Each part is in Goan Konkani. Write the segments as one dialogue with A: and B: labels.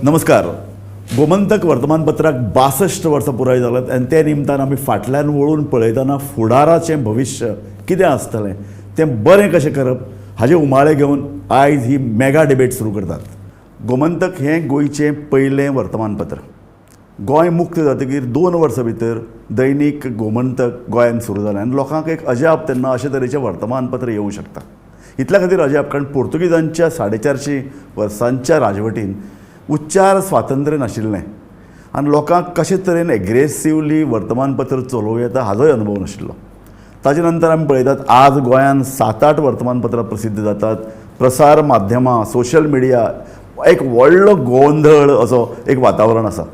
A: नमस्कार. गोमंतक वर्तमानपत्राक 62 वर्सां पुराय जाल्यात आनी ते निमतान आमी फाटल्यान वळून पळयतना फुडाराचें भविश्य कितें आसतलें, तें बरें कशें करप हाजे उमाळे घेवन आयज ही मेगा डिबेट सुरू करतात. गोमंतक हें गोंयचें पयलें वर्तमानपत्र. गोंय मुक्त जातकीर 2 वर्सां भितर दैनीक गोमंतक गोंयांत सुरू जालें आनी लोकांक एक अजाप, तेन्ना अशे तरेचें वर्तमानपत्र येवं शकता. इतल्या खातीर अजाप, कारण पोर्तुगीजांच्या 450 वर्सांच्या राजवटीन उच्चार स्वातंत्र्य नाशिल्लें आनी लोकांक कशे तरेन एग्रेसिवली वर्तमानपत्र चलोवं येता हाजोय अनुभव नाशिल्लो. ताजे नंतर आमी पळयतात, आज गोंयांत सात आठ वर्तमानपत्रां प्रसिद्ध जातात. प्रसार माध्यमां, सोशल मिडिया, एक व्हडलो गोंधळ असो एक वातावरण आसा.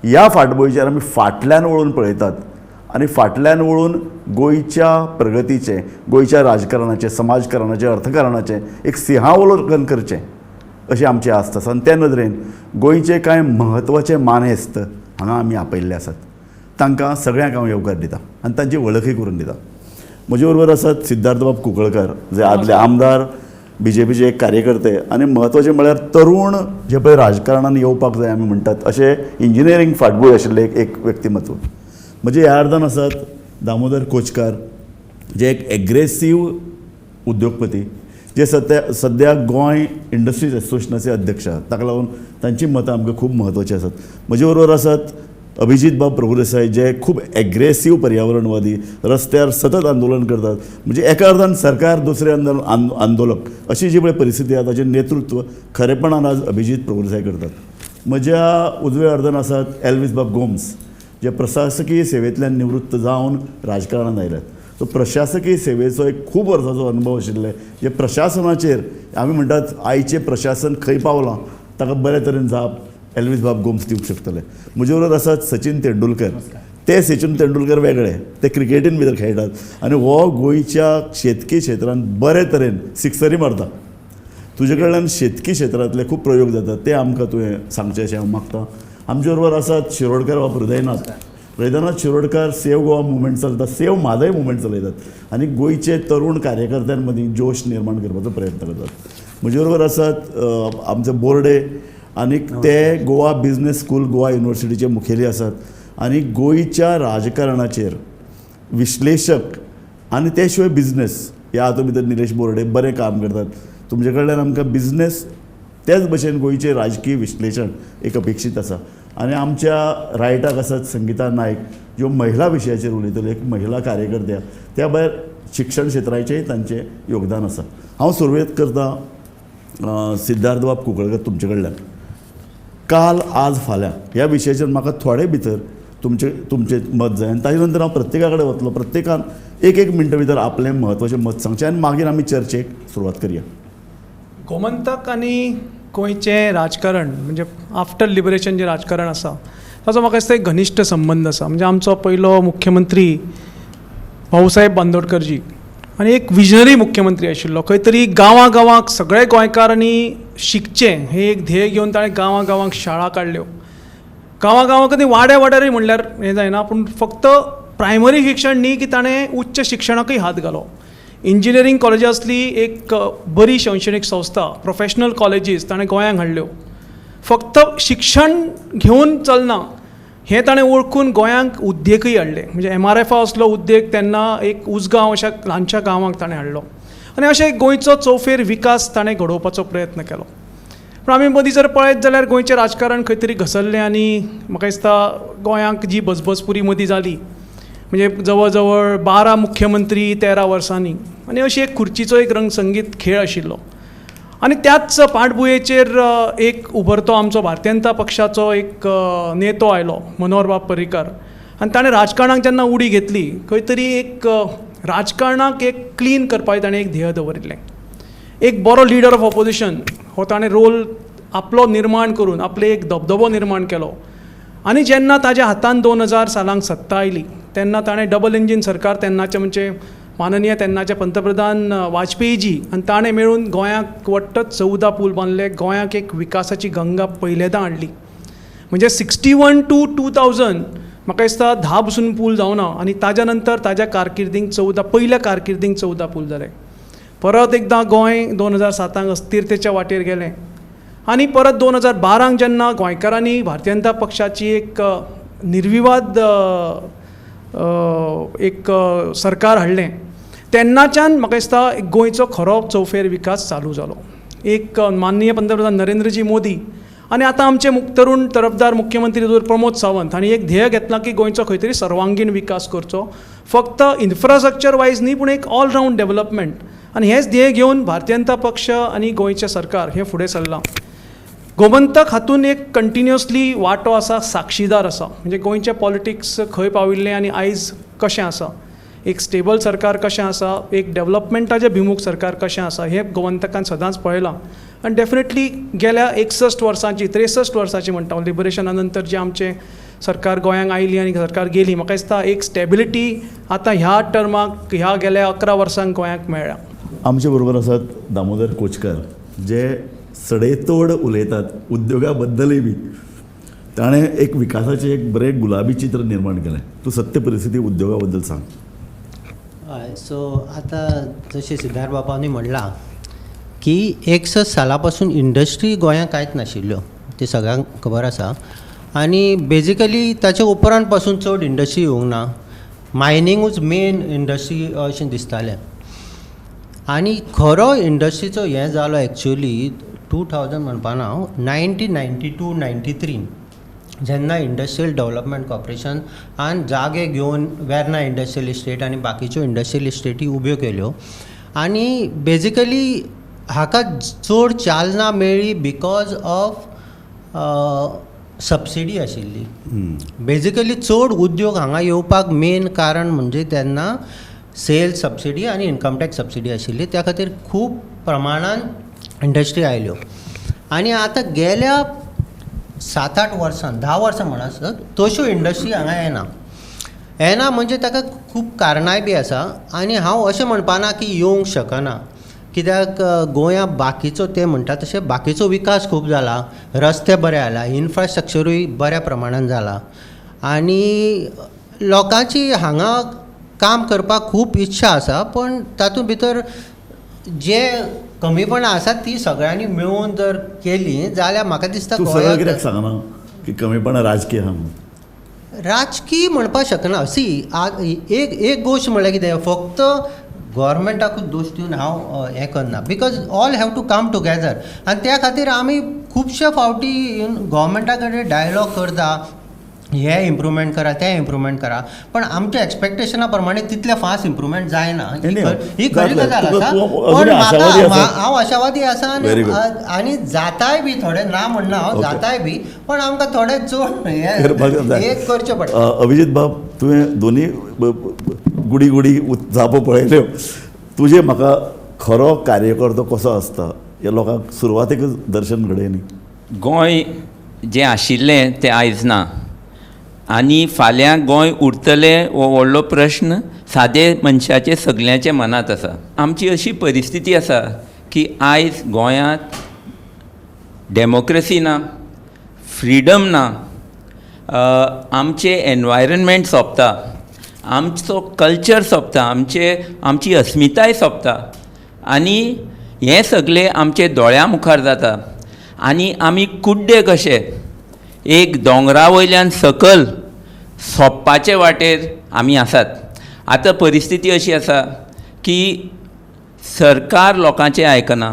A: ह्या फाटभुंयेचेर आमी फाटल्यान वळून पळयतात आनी फाटल्यान वळून गोंयच्या प्रगतीचें, गोंयच्या राजकारणाचें, समाजकारणाचें, अर्थकारणाचें एक सिंहावलोकन करचें अशी आमची आस्त आसा. आनी त्या नदरेन गोंयचे कांय म्हत्वाचे मानेस्त हांगा आमी आपयल्ले आसात. तांकां सगळ्यांक हांव येवकार दिता आनी तांची वळखूय करून दिता. म्हजे बरोबर आसात सिद्धार्थबाब कुंकळकार, जे आदले आमदार, बीजेपीचे एक कार्यकर्ते आनी म्हत्वाचें म्हळ्यार तरूण जे पळय राजकारणान येवपाक जाय आमी म्हणटात अशें इंजिनियरींग फाटभूंय आशिल्लें एक एक व्यक्तिमत्व. म्हजे ह्या अर्दान आसात दामोदर कोचकार, जे एक एग्रेसीव उद्योगपती, जे सद्या सद्या गोंय इंडस्ट्रीज एसोसिएशनाचे अध्यक्ष आहात. ताका लागून तांची मतां आमकां खूब म्हत्वाची आसात. म्हजे बरोबर आसात अभिजीत बाब प्रभुदेसाय, जे खूब एग्रेसीव पर्यावरणवादी, रस्त्यार सतत आंदोलन करतात. म्हणजे एका अर्थान सरकार, दुसरे आंदोलन आंदोलक अशी जी पळय परिस्थिती आसा, ताचें नेतृत्व खरेपणान आज अभिजीत प्रभुदेसाय करतात. म्हज्या उजव्या अर्दान आसात एल्वीस बाब गोम्स, जे प्रशासकीय सेवेंतल्यान निवृत्त जावन राजकारणांत आयल्यात. सो प्रशासकीय सेवेचो एक खूब वर्सांचो अनुभव आशिल्ले, जे प्रशासनाचेर आमी म्हणटात आयचें प्रशासन खंय पावलां, ताका बरे तरेन जाप एल्वीस बाब गोम्स दिवंक शकतले. म्हजे बरोबर आसात सचिन तेंडुलकर. ते सचिन तेंडुलकर वेगळे, ते क्रिकेटीन भितर खेळटात आनी हो गोंयच्या शेतकी क्षेत्रांत बरे तरेन सिक्सरी मारता. तुजे कडल्यान शेतकी क्षेत्रांतले खूब प्रयोग जातात, ते आमकां तुवें सांगचें अशें हांव मागता. आमचे बरोबर आसात शिरोडकर बाब हृदयनाथ. हृदयनाथ शिरोडकर सेव गोवा मुवमेंट चलता, सेव म्हादय मुवमेंट चलयतात आनी गोंयचे तरूण कार्यकर्त्यां मदीं जोश निर्माण करपाचो प्रयत्न करतात. म्हजे बरोबर आसात आमचे बोर्डे आनी ते गोवा बिजनेस स्कूल, गोवा युनिवर्सिटीचे मुखेली आसात आनी गोंयच्या राजकारणाचेर विश्लेशक आनी ते शिवाय बिजनेस ह्या हातूंत भितर निलेश बोर्डे बरें काम करतात. तुमचे कडल्यान आमकां बिजनेस तेच भशेन गोंयचें राजकीय विश्लेशण एक अपेक्षीत आसा. आनी आमच्या रायटाक आसात संगिता नायक, ज्यो महिला विशयाचेर उलयतल्यो, एक महिला कार्यकर्त्या, त्या भायर शिक्षण क्षेत्राचेंय तांचें योगदान आसा. हांव सुरवेत करता सिद्धार्थ बाब कुंकळकर तुमचे कडल्यान. काल, आज, फाल्यां ह्या विशयाचेर म्हाका थोडे भितर तुमचें तुमचें मत जाय आनी ताजे नंतर हांव प्रत्येका कडेन वतलो. प्रत्येकान एक एक मिनटां भितर आपलें म्हत्वाचें मत सांगचें आनी मागीर आमी चर्चेक सुरवात करया.
B: गोमंतक आनी गोंयचें राजकारण, म्हणजे आफ्टर लिबरेशन जें राजकारण आसा, ताचो म्हाका दिसता एक घनिश्ट संबंद आसा. म्हणजे आमचो पयलो मुख्यमंत्री भाऊसाहेब बांदोडकरजी आनी एक विजनरी मुख्यमंत्री आशिल्लो. खंय तरी गांवां गांवांक सगळे गोंयकारांनी शिकचें हें एक ध्येय घेवन ताणें गांवां गांवांक शाळा काडल्यो. गांवां गांवांक आनी वाड्या वाड्यारूय म्हणल्यार हें जायना, पूण फक्त प्रायमरी शिक्षण न्ही की ताणें उच्च शिक्षणाकूय हात घालो. इंजिनियरींग कॉलेजां आसली, एक बरी शैक्षणीक संस्था, प्रोफेशनल कॉलेजीस ताणें गोंयांक हाडल्यो. फक्त शिक्षण घेवन चलना हें ताणें वळखून गोंयांक उद्देगूय हाडले. म्हणजे एमआरएफा असलो उद्देग तेन्ना एक उसगांव अशा ल्हानशा गांवांक ताणें हाडलो आनी अशें गोंयचो चौफेर विकास ताणें घडोवपाचो प्रयत्न केलो. पूण आमी मदीं जर पळयत जाल्यार गोंयचें राजकारण खंय तरी घसरलें आनी म्हाका दिसता गोंयांक जी बजबजपुरी मदीं जाली, म्हणजे जवळ जवळ 12 मुख्यमंत्री 13 वर्सांनी आनी अशी एक खुर्चीचो एक रंगसंगीत खेळ आशिल्लो. आनी त्याच पाठभुंयेचेर एक उबरतो आमचो भारतीय जनता पक्षाचो एक नेतो आयलो, मनोहर बाब पर्रीकार. आनी ताणें राजकारणाक जेन्ना उडी घेतली, खंय तरी एक राजकारणाक एक क्लीन करपाचें ताणें एक ध्येय दवरिल्लें. एक बरो लिडर ऑफ ऑपोजिशन हो ताणें रोल आपलो निर्माण करून आपले एक दबदबो निर्माण केलो. आनी जेन्ना ताज्या हातान 2000 सालांक सत्ता आयली, तेन्ना ताणें डबल इंजीन सरकार, तेन्नाचे म्हणजे माननीय तेन्नाचे पंतप्रधान वाजपेयीजी आनी ताणें मेळून गोंयाक वट्ट 14 पूल बांदले. गोंयाक एक विकासाची गंगा पयल्यांदा हाडली. म्हणजे 61 टू 2000 म्हाका दिसता 10 पसून पूल जावना आनी ताज्या नंतर ताज्या कारकिर्दींक 14, पयल्या कारकिर्दींक 14 पूल जाले. परत एकदां गोंय 2007 अस्थिरतेच्या वाटेर गेलें. आनी परत 2012 जेन्ना गोंयकारांनी भारतीय जनता पक्षाची एक निर्विवाद एक सरकार हाडलें तेन्नाच्यान म्हाका दिसता गोंयचो खरो चौफेर विकास चालू जालो. एक माननीय पंतप्रधान नरेंद्रजी मोदी आनी आतां आमचे तरुण तरफदार मुख्यमंत्री दोतोर प्रमोद सावंत हांणी एक ध्येय घेतलां की गोंयचो खंय तरी सर्वांगीण विकास करचो, फक्त इन्फ्रास्ट्रक्चर वायज न्ही पूण एक ऑल रावंड डेवलपमेंट. आनी हेंच ध्येय घेवन भारतीय जनता पक्ष आनी गोंयचें सरकार हें फुडें सरलां. गोमंतक हातून एक कंटिन्युअसली वांटो आसा, साक्षीदार आसा. म्हणजे गोंयचें पॉलिटिक्स खंय पाविल्लें आनी आयज कशें आसा, एक स्टेबल सरकार कशें आसा, एक डेवलपमेंटाचें भिमूख सरकार कशें आसा हें गोमंतकान सदांच पळयलां. आनी डेफिनेटली गेल्या 61 वर्सांची 63 वर्सांची म्हणटा लिबरेशना नंतर जें आमचें सरकार गोंयांक आयली आनी सरकार गेली, म्हाका दिसता एक स्टेबिलिटी आतां ह्या टर्माक ह्या गेल्या 11 वर्सांक गोंयांक मेळ्ळ्या.
A: आमचे बरोबर आसात दामोदर कोचकर, जे सडेतोड उलयतात उद्योगा बद्दलय बी. ताणें एक विकासाचें एक बरें गुलाबी चित्र निर्माण केलें. तूं सत्य परिस्थिती उद्योगा बद्दल सांग.
C: हय, सो आतां जशें सिद्धार्थ बाबांनी म्हणलां की 61 साला पासून इंडस्ट्री गोंयांत कांयच नाशिल्ल्यो, तें सगळ्यांक खबर आसा. आनी बेजिकली ताचे उपरांत पासून चड इंडस्ट्री येवंक ना. मायनिंगूच मेन इंडस्ट्री अशें दिसतालें. आनी खरो इंडस्ट्रीचो हें जालो एक्चुली 2000 म्हणपा ना हांव, 1992 93 जेन्ना इंडस्ट्रियल डेवलपमेंट कॉर्पोरेशन आन जागे घेवन वेर्ना इंडस्ट्रियल इस्टेट आनी बाकीच्यो इंडस्ट्रियल इस्टेटी उब्यो केल्यो. आनी बेजिकली हाका चड चालना मेळ्ळी because of subsidy आशिल्ली. बेजिकली चड उद्योग हांगा येवपाक मेन कारण म्हणजे तेन्ना सेल सबसिडी आनी इन्कम टॅक्स सबसिडी आशिल्ली, त्या खातीर खूब प्रमाणान इंडस्ट्री आयल्यो. आनी आतां गेल्या 7-8 वर्सां 10 वर्सां म्हणसर तश्यो इंडस्ट्री हांगा येना. येना म्हणजे ताका खूब कारणांय बी आसा. आनी हांव अशें म्हणपाना की येवंक शकना, कित्याक गोंया बाकीचो ते म्हणटा तशें बाकीचो विकास खूब जाला, रस्ते बरे जाला, इन्फ्रास्ट्रक्चरूय बऱ्या प्रमाणान जाला आनी लोकांची हांगा काम करपाक खूब इच्छा आसा. पण तातूंत भितर जे कमीपणां आसा ती सगळ्यांनी मेळून जर केली जाल्यार म्हाका दिसता
A: तूं सरळ कित्याक सांगना की कमीपणां राजकीय आहा म्हणून?
C: राजकीय म्हणपाक शकना. सी एक एक गोश्ट म्हणल्यार कितें, फक्त गोवोरमेंटाकूच दोश दिवन हांव हें करना, because all have to come together. आनी त्या खातीर आमी खुबशे फावटी गोवोरमेंटा कडेन डायलॉग करता, हे इम्प्रूवमेंट करा तें इम्प्रूवमेंट करा, पण आमच्या एक्सपेक्टेशना प्रमाणे तितले फास्ट इम्प्रूवमेंट जायना. ही खरी गजाल आसा. पण म्हाका हांव आशावादी आसा आनी जाताय बी थोडे, ना म्हणना हांव, जाताय बी, पण आमकां थोडे चड हे करचें पडटा.
A: अभिजीत बाब, तुवें दोनी गुडी गुडी जापो पळयल्यो. तुजें म्हाका खरो कार्यकर्तो कसो आसता ह्या लोकांक सुरवातेकच दर्शन घडय न्ही.
D: गोंय जें आशिल्लें तें आयज ना आनी फाल्यां गोंय उरतलें हो व्हडलो प्रश्न सादे मनशाचे सगल्यांचे मनांत आसा. आमची अशी परिस्थिती आसा की आयज गोंयांत डेमोक्रेसी ना, फ्रिडम ना, आमचें एनवायरमेंट सोंपता, आमचो कल्चर सोंपता, आमची अस्मिताय सोंपता आनी हें सगळें आमचे दोळ्यां मुखार जाता आनी आमी कुड्डे कशे एक दोंगरा वयल्यान सकल सोंपपाचे वाटेर आमी आसात. आतां परिस्थिती अशी आसा की सरकार लोकांचें आयकना,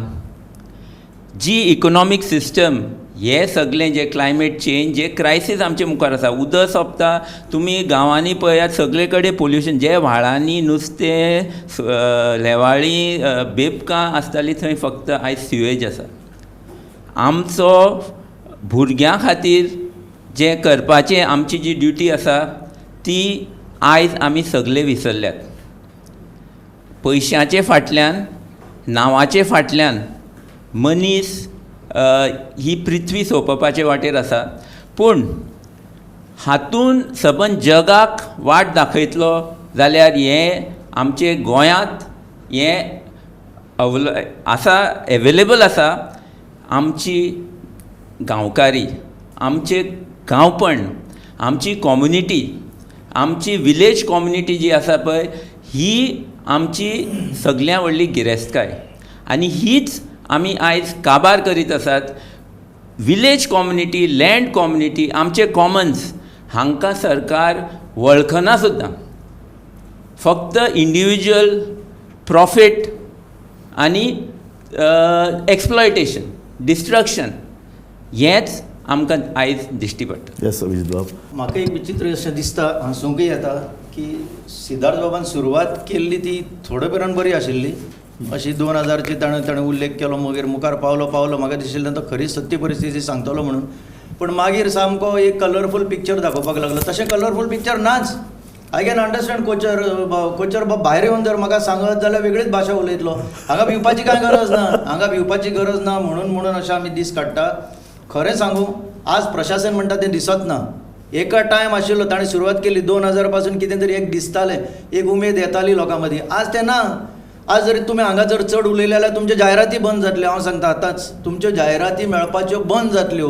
D: जी इकोनॉमीक सिस्टम हे सगळें जे क्लायमेट चेंज जे क्रायसीस आमचे मुखार आसा, उदक सोंपता, तुमी गांवांनी पळयात सगळे कडेन पोल्युशन, जे व्हाळांनी नुस्तें लेवाळीं बेबकां आसतालीं थंय फक्त आयज सिवेज आसा. आमचो भुरग्यां खातीर जें करपाचें आमची जी ड्युटी आसा ती आयज आमी सगळे विसरल्यात. पयशांचे फाटल्यान, नांवाचे फाटल्यान मनीस ही पृथ्वी सोंपोवपाचे वाटेर आसा. पूण हातून सबंद जगाक वाट दाखयतलो जाल्यार हें आमचे गोंयांत हें आसा, एवेलेबल आसा. आमची गांवकारी, आमचें गांवपण, आमची कॉम्युनिटी, आमची विलेज कॉम्युनिटी जी आसा पळय, ही आमची सगळ्यां व्हडली गिरेस्तकाय आनी हीच आमी आयज काबार करीत आसात. विलेज कॉम्युनिटी, लँड कॉम्युनिटी, आमचे कॉमन्स हांकां सरकार वळखना सुद्दां. फक्त इंडिविज्युअल प्रॉफीट आनी एक्सप्लॉयटेशन, डिस्ट्रक्शन हेंच आमकां आयज दिश्टी पडटा.
A: येस अभिजीत बाब.
E: म्हाका एक विचित्र अशें दिसता, हांसूंकय येता की सिद्धार्थ बाबान सुरवात केल्ली ती थोडे पिरान बरी आशिल्ली अशी. 2000ची ताणें ताणें उल्लेख केलो, मागीर मुखार पावलो पावलो, म्हाका दिशिल्लें तो खरी सत्य परिस्थिती सांगतलो म्हणून. पूण मागीर सामको एक कलरफूल पिक्चर दाखोवपाक लागलो. तशें कलरफूल पिक्चर नाच. I can understand Kochhar. Kochhar बाब भायर येवन जर म्हाका सांगत जाल्यार वेगळीच भाशा उलयतलो. हांगा भिवपाची कांय गरज ना, हांगा भिवपाची गरज ना म्हणून म्हणून अशें आमी दीस काडटा. खरें सांगू, आज प्रशासन म्हणटा तें दिसत ना. एका टायम आशिल्लो, ताणें सुरवात केली 2000 पासून, कितें तरी एक दिसतालें, एक उमेद येताली लोकां मदीं. आज तें ना. आज जरी तुमी हांगा जर चड उलयले जाल्यार तुमच्यो जायराती बंद जातल्यो. हांव सांगता आतांच, तुमच्यो जायराती मेळपाच्यो बंद जातल्यो.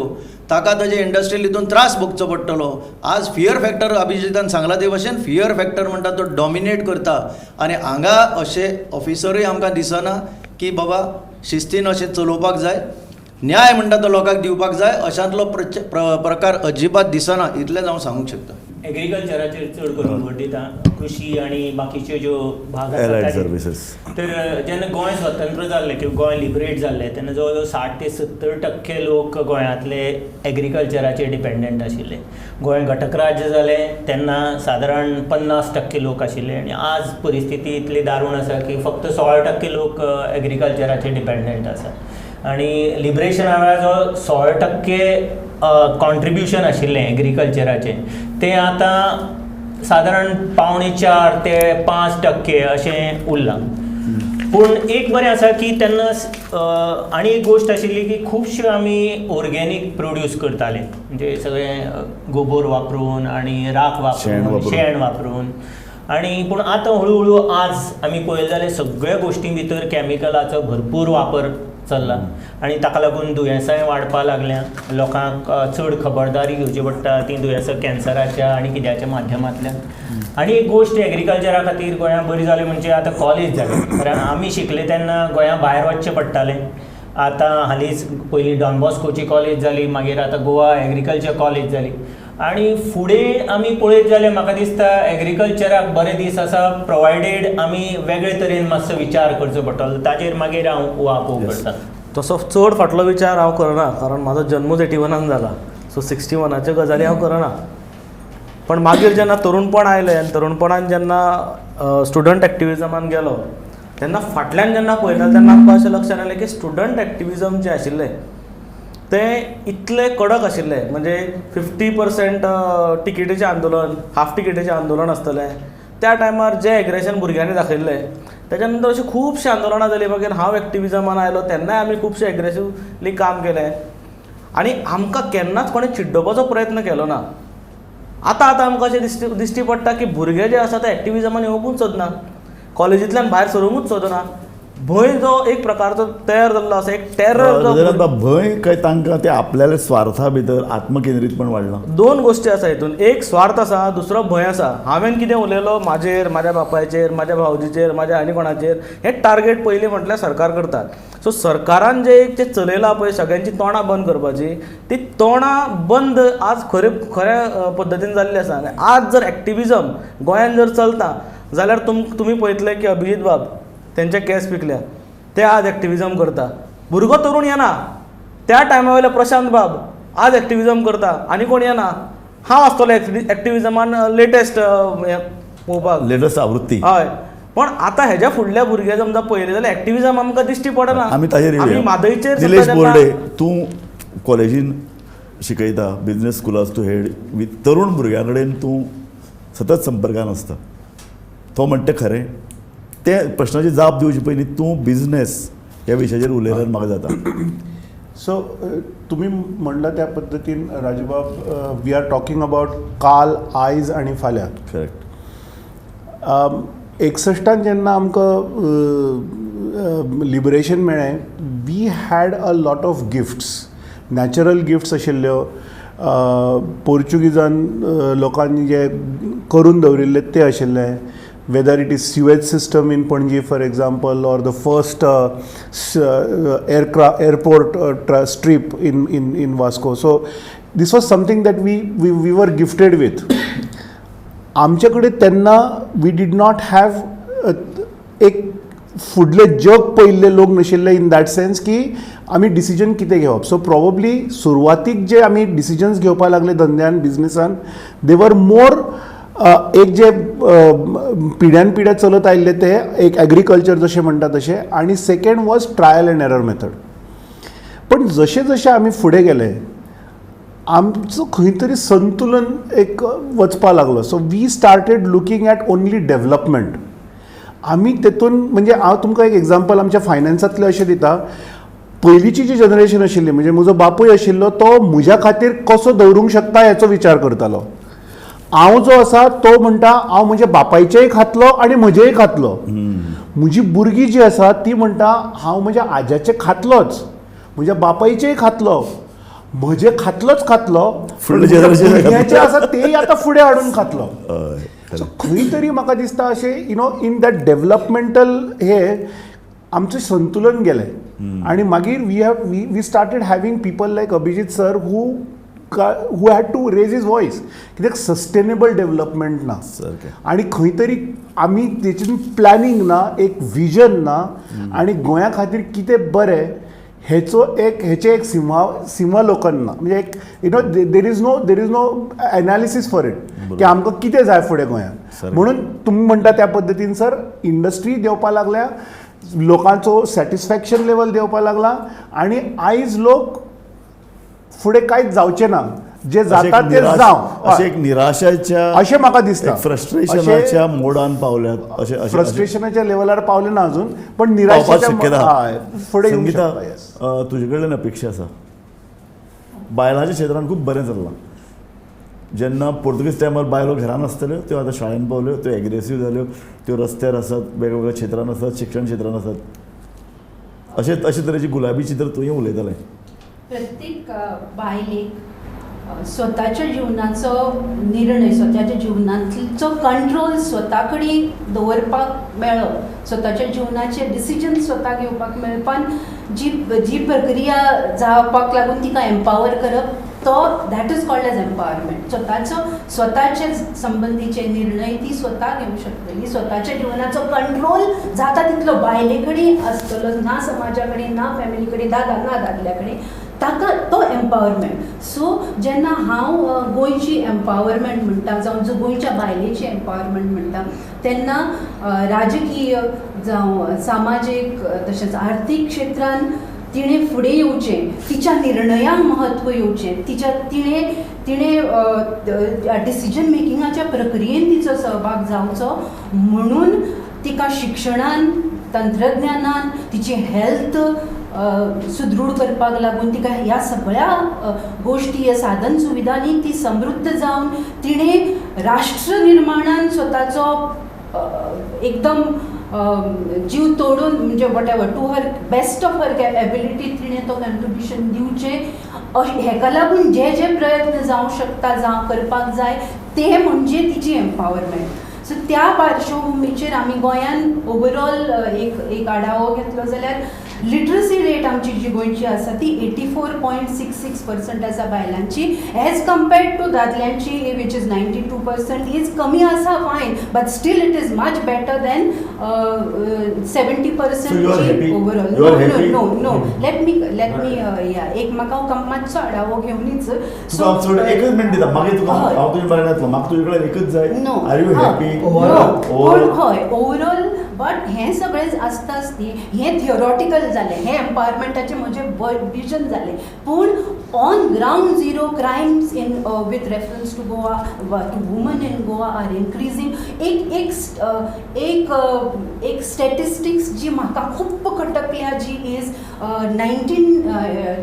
E: ताका ताजे इंडस्ट्रियल हितून त्रास भोगचो पडटलो. आज फियर फॅक्टर, अभिजितान सांगला ते भशेन, फियर फॅक्टर म्हणटा तो डॉमिनेट करता आनी हांगा अशे ऑफिसरूय आमकां दिसना की बाबा शिस्तीन अशें चलोवपाक जाय, न्याय म्हणटा तो लोकांक दिवपाक जाय. अशांतलो प्रकार अजिबात दिसना, इतलेंच हांव सांगूंक शकता.
F: एग्रीकल्चराचेर चड करून भर दिता, कृशी आनी बाकीच्यो ज्यो भाग आसा
A: एलायड
F: ताचेर.
A: सर्विसीस.
F: तर जेन्ना गोंय स्वतंत्र जाल्लें किंवा गोंय लिबरेट जाल्लें तेन्ना जवळ जवळ 60 ते 70% लोक गोंयांतले एग्रीकल्चराचेर डिपेंडंट आशिल्ले. गोंय घटक राज्य जालें तेन्ना सादारण 50% लोक आशिल्ले आनी आज परिस्थिती इतली दारूण आसा की फक्त 16% लोक एग्रीकल्चराचेर डिपेंडंट आसा. आनी लिबरेशना वेळार जो 16% कॉन्ट्रिब्युशन आशिल्लें एग्रीकल्चराचें, तें आतां सादारण 3.75 ते 5% अशें उरलां. पूण एक बरें आसा की तेन्ना आनी एक गोश्ट आशिल्ली की खुबश्यो आमी ऑर्गेनीक प्रोड्यूस करताले, म्हणजे सगळें गोबोर वापरून आनी राख
A: शेण
F: वापरून,
A: वापरून.
F: शेण वापरून. आनी पूण आतां हळू हळू आज आमी पळयलें जाल्यार सगळ्या गोश्टीं भितर कॅमिकलाचो भरपूर वापर चल्ला आनी ताका लागून दुयेंसांय वाडपाक लागल्या. लोकांक चड खबरदारी घेवची पडटा तीं दुयेंसां कॅन्सराच्या आनी कित्याच्या माध्यमांतल्यान. आनी एक गोश्ट एग्रीकल्चरा खातीर गोंयांत बरी जाली म्हणजे आतां कॉलेज जाली, कारण आमी शिकले तेन्ना गोंया भायर वचचें पडटालें. आतां हालींच पयलीं डॉन बॉस्कोची कॉलेज जाली, मागीर आतां गोवा एग्रीकल्चर कॉलेज जाली आनी फुडें आमी पळयत जाल्यार म्हाका दिसता एग्रीकल्चराक बरे दीस आसा, प्रोवायडेड आमी वेगळे तरेन मातसो विचार करचो पडटलो. ताजेर मागीर हांव उहापोह करता.
G: तसो चड फाटलो विचार हांव करना, कारण म्हाजो जन्मूच 81न जाला. सो 61च्यो गजाली हांव करना. पण मागीर जेन्ना तरुणपण आयलें आनी तरुणपणान जेन्ना स्टुडंट एक्टिविजमान गेलो तेन्ना फाटल्यान जेन्ना पळयता तेन्ना आमकां अशें लक्षांत आयलें की स्टुडंट एक्टिविजम जें आशिल्लें तें इतलें कडक आशिल्लें, म्हणजे 50% टिकेटीचें आंदोलन, हाफ टिकेटीचें आंदोलन आसतलें. त्या टायमार जें एग्रेशन भुरग्यांनी दाखयल्लें, तेच्या नंतर अशीं खुबशीं आंदोलनां जालीं. मागीर हांव एक्टिविजमान आयलो तेन्नाय आमी खुबशें एग्रेसिवली काम केलें आनी आमकां केन्नाच कोणें चिड्डोवपाचो प्रयत्न केलो ना. आतां आतां आमकां अशें दिश्टी दिश्टी पडटा की भुरगे जे आसा ते एक्टिविजमान येवपूच सोदना, कॉलेजींतल्यान भायर सरूंकूच सोदना. भंय जो एक प्रकारचो तयार जाल्लो आसा, एक टेरर.
A: रजनाथ बाब, भंय काय तांकां ते आपल्याले स्वार्था भितर आत्मकेंद्रीतपण वाडलां?
G: दोन गोश्टी आसा हितून. एक स्वार्थ आसा, दुसरो भंय आसा. हांवें कितें उलयलो म्हाजेर, म्हाज्या बापायचेर, म्हाज्या भावजीचेर, म्हाज्या आनी कोणाचेर, हें टार्गेट पयलीं म्हटल्यार सरकार करतात. सो सरकारान जें एक जें चलयलां पळय सगळ्यांची तोंडां बंद करपाची, ती तोंडां बंद आज खरे खऱ्या पद्दतीन जाल्ली आसा. आनी आज जर एक्टिविजम गोंयान जर चलता जाल्यार तुमी पळयतले की अभिजीत बाब तेंचे केंस पिकल्या, ते आज एक्टिविजम करता. भुरगो तरूण येना. त्या टायमा वयले प्रशांत बाब आज एक्टिविजम करता आनी कोण येना. हांव आसतलो एक्टिविजमान लेटेस्ट हें पळोवपाक.
A: लेटस्ट आवृत्ती.
G: हय, पण आतां हेज्या फुडल्या भुरगे समजा पळयले जाल्यार एक्टिविजम आमकां दिश्टी पडना.
A: आमी ताजेर
G: आमी
A: येवया.
G: म्हादयचेर
A: निलेश
G: सुद्दां जेन्ना-
A: बोर्डे, तूं कॉलेजीन शिकयता, बिजनेस स्कुलाक तूं हेड विथ, तरुण भुरग्यां कडेन तूं सतत संपर्कान आसता. तो म्हणटा खरें ते प्रश्नाची जाप दिवचे पयलीं तूं बिजनेस ह्या विशयाचेर उलयल्यार म्हाका जाता.
H: सो तुमी म्हणला त्या पद्दतीन राजूबाब, we are talking about काल, आयज आनी फाल्यां.
A: करेक्ट.
H: 61न जेन्ना आमकां लिबरेशन मेळ्ळें, we had a lot of gifts, natural gifts आशिल्ल्यो, पोर्चुगीजान लोकांनी जे करून दवरिल्ले ते आशिल्ले. Whether it is sewage system in Panaji, for example, or the first aircraft airport strip in Vasco. So this was something that we were gifted with. आमचे कडेन तेन्ना we did not have एक फुडलें जग पळयल्ले लोक नाशिल्ले इन that sense की आमी डिसिजन कितें घेवप. सो प्रोबेबली सुरवातीक जे आमी डिसिजन्स घेवपाक लागले धंद्यान, बिजनसान, दे वर मोर एक जे पिढ्यान पिढ्या चलत आयिल्ले ते एक एग्रीकल्चर जशें म्हणटा तशें, आनी second was trial and error method. पण जशें जशें आमी फुडें गेले, आमचो खंय तरी संतुलन एक वचपा लागलो. So we started looking at only development. आमी तेतून म्हणजे हांव तुमकां एक एग्जाम्पल आमच्या फायनान्सांतलें अशें दिता. पयलींची जी जनरेशन आशिल्ली, म्हणजे म्हजो बापूय आशिल्लो, तो म्हज्या खातीर कसो दवरूंक शकता हेचो विचार करतालो. हांव जो आसा तो म्हणटा, हांव म्हज्या बापायचेय खातलो आनी म्हजेय खातलो. म्हजी भुरगीं जी आसा ती म्हणटा, हांव म्हज्या आज्याचे खातलोच, म्हज्या बापायचेय खातलो, म्हजे खातलोच खातलो,
A: फुडले generation
H: भुरग्यांचे आसा तेय आतां फुडें हाडून खातलो.
A: हय.
H: सो खंय तरी म्हाका दिसता अशें in that developmental हे आमचें संतुलन गेलें आनी मागीर we started having people like Abhijit sir who had to raise his voice, कित्याक सस्टेनेबल डेव्हलपमेंट ना.
A: सारकें.
H: आनी खंय तरी आमी तेतून प्लॅनिंग ना, एक विजन ना आनी गोंया खातीर कितें बरें हेचो एक हेचें एक सिंहालोकन ना. म्हणजे एक there is no analysis for it की आमकां कितें जाय फुडें गोंयांत.
A: सारकें.
H: म्हणून तुमी म्हणटा त्या पद्दतीन सर, इंडस्ट्री देंवपाक लागल्या, लोकांचो सॅटिस्फॅक्शन लेवल देंवपाक लागला आनी आयज लोक फुडें कांयच जावचें ना, जे जाता ते जावं.
A: अशें एक निराशाच्या
H: अशें म्हाका दिसता.
A: फ्रस्ट्रेशनाच्या मोडान पावल्यात अशें अशें
H: फ्रस्ट्रेशनाच्या लेवलार पावले ना अजून, पण
A: पावपाक
H: निराशेच्या
A: शक्यता.
H: हय, फुडें येवंक
A: संगीता,
H: शकता, yes.
A: तुजे कडल्यान अपेक्षा आसा. बायलांच्या क्षेत्रान खूब बरें चल्लां. जेन्ना पोर्तुगीज टायमार बायलो घरान आसताल्यो, त्यो आतां शाळेन पावल्यो, त्यो एग्रेसीव जाल्यो, त्यो रस्त्यार आसात, वेगवेगळ्या क्षेत्रान आसात, शिक्षण क्षेत्रान आसात. अशें अशे तरेची गुलाबी चित्र तुवें उलयतालें.
I: प्रत्येक बायलेक स्वताच्या जिवनाचो निर्णय, स्वताच्या जिवनांतलो कंट्रोल स्वता कडेन दवरपाक मेळप, स्वताच्या जिवनाचे डिसिजन स्वता घेवपाक मेळपान जी जी प्रक्रिया जावपाक लागून तिका एम्पावर करप, तो that is called as empowerment. स्वताचो स्वताचे संबंदीचे निर्णय ती स्वता घेवंक शकतली, स्वताच्या जिवनाचो कंट्रोल जाता तितलो बायले कडेन आसतलो, ना समाजा कडेन, ना फॅमिली कडेन, ना दादल्या कडेन, ताका तो एम्पावरमेंट. सो जेन्ना हांव गोंयची एम्पावरमेंट म्हणटा जावं जो गोंयच्या बायलेची एम्पावरमेंट म्हणटा, तेन्ना राजकीय जावं सामाजीक तशेंच आर्थीक क्षेत्रान तिणें फुडें येवचें, तिच्या निर्णयांक म्हत्व येवचें, तिच्या तिणें तिणें डिसिजन मेकिंगाच्या प्रक्रियेन तिचो सहभाग जावचो म्हणून तिका शिक्षणान, तंत्रज्ञानान, तिची हेल्थ सुदृढ करपाक लागून तिका ह्या सगळ्या गोश्टी, ह्या साधन सुविधांनी ती समृद्ध जावन तिणें राष्ट्र निर्माणान स्वताचो एकदम जीव तोडून, म्हणजे whatever, to her best of her ability तिणें तो कंट्रिब्युशन दिवचें. हेका लागून जे जे प्रयत्न जावंक शकता, जावं करपाक जाय, ते म्हणजे तिची एम्पावरमेंट. सो त्या पार्श्वभुमीचेर आमी गोंयान ओवरऑल एक एक आढावो घेतलो जाल्यार लिटरसी रेट आमची जी गोंयची आसा ती 84.66% आसा बायलांची, एज कम्पेर्ड टू दादल्यांची which is 92% is कमी आसा, fine, but still it is much better than 70% overall. No, no, let me या एक म्हाका मातसो आढावो घेवनीच.
A: सो एकच मिनट दिता, मागीर तुका हांव तुजे बरें येतलो. म्हाका तुजे कडेन एकच जाय.
I: No.
A: Are you happy?
I: हय, ओवरऑल. बट हें सगळें आसता आसती हें थियोरॉटिकल जालें, हें एम्पावरमेंटाचें म्हजें विजन जालें, पूण on ground zero crimes in with reference to Goa, to women in Goa are increasing. एक एक एक एक स्टॅटिस्टिक्स जी म्हाका खूब खटकल्या जी is 19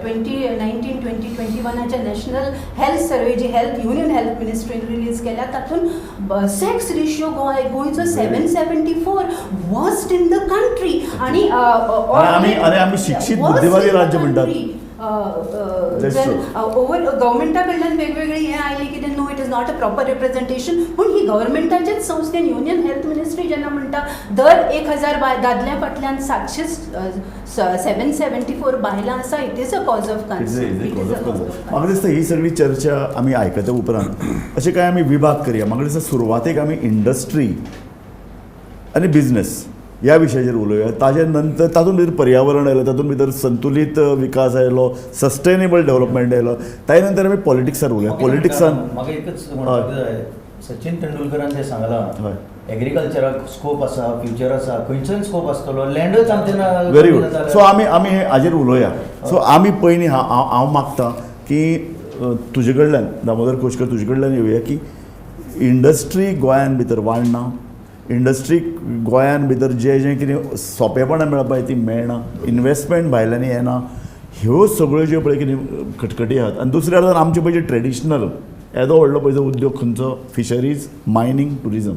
I: 20 19 2021आच्या नॅशनल हेल्थ सर्वे जी हेल्थ युनियन हेल्थ मिनिस्ट्रीन रिलीज केल्या, तातूंत सेक्स रेशियो गोवा गोंयचो 774, worst in the country. आणि
A: आमी शिक्षीत बुद्धिवादी राज्य म्हणटात.
I: ओवर गव्हर्मेंटा कडल्यान वेगवेगळी हें आयलें की no, it is is not a proper representation. पूण ही गव्हर्मेंटाचेच संस्थेन युनियन हेल्थ मिनिस्ट्री जेन्ना म्हणटा दर 1000 दादल्या फाटल्यान 774 बायलां आसा, it is a cause of concern. It is a cause of
A: म्हाका दिसता ही सगळी चर्चा आमी आयकता उपरांत अशें कांय आमी विभाग करया. म्हाका दिसता सुरवातेक आमी इंडस्ट्री आनी बिजनेस ह्या विशयाचेर उलोवया. ताजे नंतर तातूंत भितर पर्यावरण आयलें, तातूंत भितर संतुलीत विकास आयलो, सस्टेनेबल डेव्हलपमेंट आयलो. ताजे नंतर आमी पॉलिटिक्सार उलोवया. पॉलिटिक्सान
E: म्हाका एकच म्हणपाक जाय, सचिन तेंडुलकरान जें सांगलां, एग्रीकल्चराक स्कोप आसा, फ्युचर आसा, खंयच्यान स्कोप आसतलो, लँडच आमचें ना.
A: Very good. सो आमी आमी हे हाजेर उलोवया. सो आमी पयलीं हांव मागता की तुजे कडल्यान, दामोदर कोशकर, तुजे कडल्यान येवया की इंडस्ट्री गोंयान भितर वाडना, इंडस्ट्री गोंयान भितर जें जें कितें सोंपेपणान मेळपा ती मेळना, इन्वेस्टमेंट भायल्यांनी येना, ह्यो सगळ्यो ज्यो पळय कितें खटखटी आहात. आनी दुसऱ्या अर्दान आमचे पळय ट्रेडिशनल येदो व्हडलो पळय उद्योग खंयचो, फिशरीज, मायनींग, ट्युरिजम,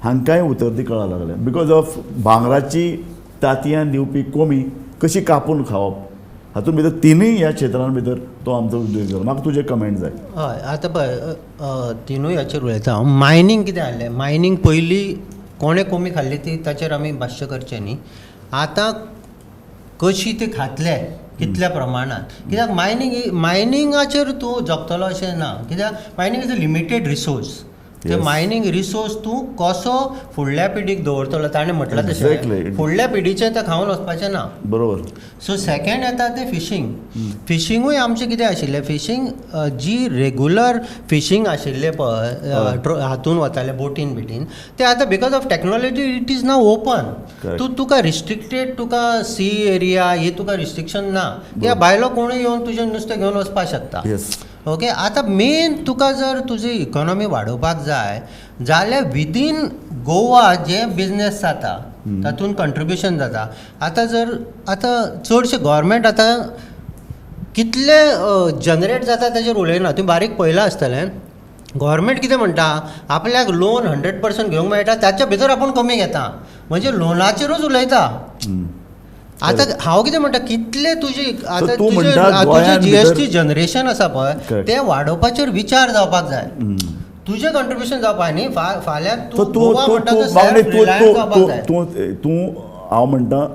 A: हांकांय उतरती कळा लागल्या because of भांगराची तांतयां दिवपी कोमी कशी कापून खावप, हातूंत भितर तिनूय ह्या क्षेत्रां भितर तो आमचो उद्योग जालो. म्हाका तुजे कमेंट जाय.
C: हय, आतां पळय तिनूय हाचेर उलयता हांव. मायनींग कितें आहलें, मायनींग पयलीं कोणें कोमी खाल्ली ती ताचेर आमी भाश्य करचें न्ही. आतां कशी ती खातले कितल्या प्रमाणांत, कित्याक मायनिंगाचेर तूं जगतलो अशें ना, कित्याक mining is a limited resource. ते मायनींग रिसोर्स तूं कसो फुडल्या पिढीक दवरतलो, ताणें म्हटलां तशें फुडल्या पिढीचें तें खावन वचपाचें ना.
A: बरोबर.
C: सो सेकेंड येता तें फिशींग. फिशींगूय आमचें कितें आशिल्लें, फिशींग जी रेगुलर फिशींग आशिल्लें पळय हातून वताले बोटीन बिटीन, ते आतां because of technology it is now open. तूं तुका रिस्ट्रिक्टेड, तुका सी एरिया हे तुका रिस्ट्रिक्शन ना, कित्याक भायलो कोणूय येवन तुजें नुस्तें घेवन वचपाक शकता. ओके, आतां मेन तुका जर तुजी इकॉनॉमी वाडोवपाक जाय जाल्यार विदीन गोवा जे बिजनेस जाता तातूंत कंट्रिब्युशन जाता. आतां जर आतां चडशे गव्हर्मेंट आतां कितले जनरेट जाता ताजेर उलयना, तुवें बारीक पळयलां आसतलें. गव्हर्मेंट कितें म्हणटा, आपल्याक लोन 100% घेवंक मेळटा ताच्या भितर आपूण कमी घेता, म्हणजे लोनाचेरूच उलयता. आतां हांव कितें म्हणटा, कितले तुजी आतां तुजें जीएसटी जनरेशन आसा पळय तें वाडोवपाचेर विचार जावपाक जाय, तुजें कंट्रिब्युशन जावपाक न्ही. फाल्यां तूं गोवा म्हणटा
A: तूं तूं हांव म्हणटा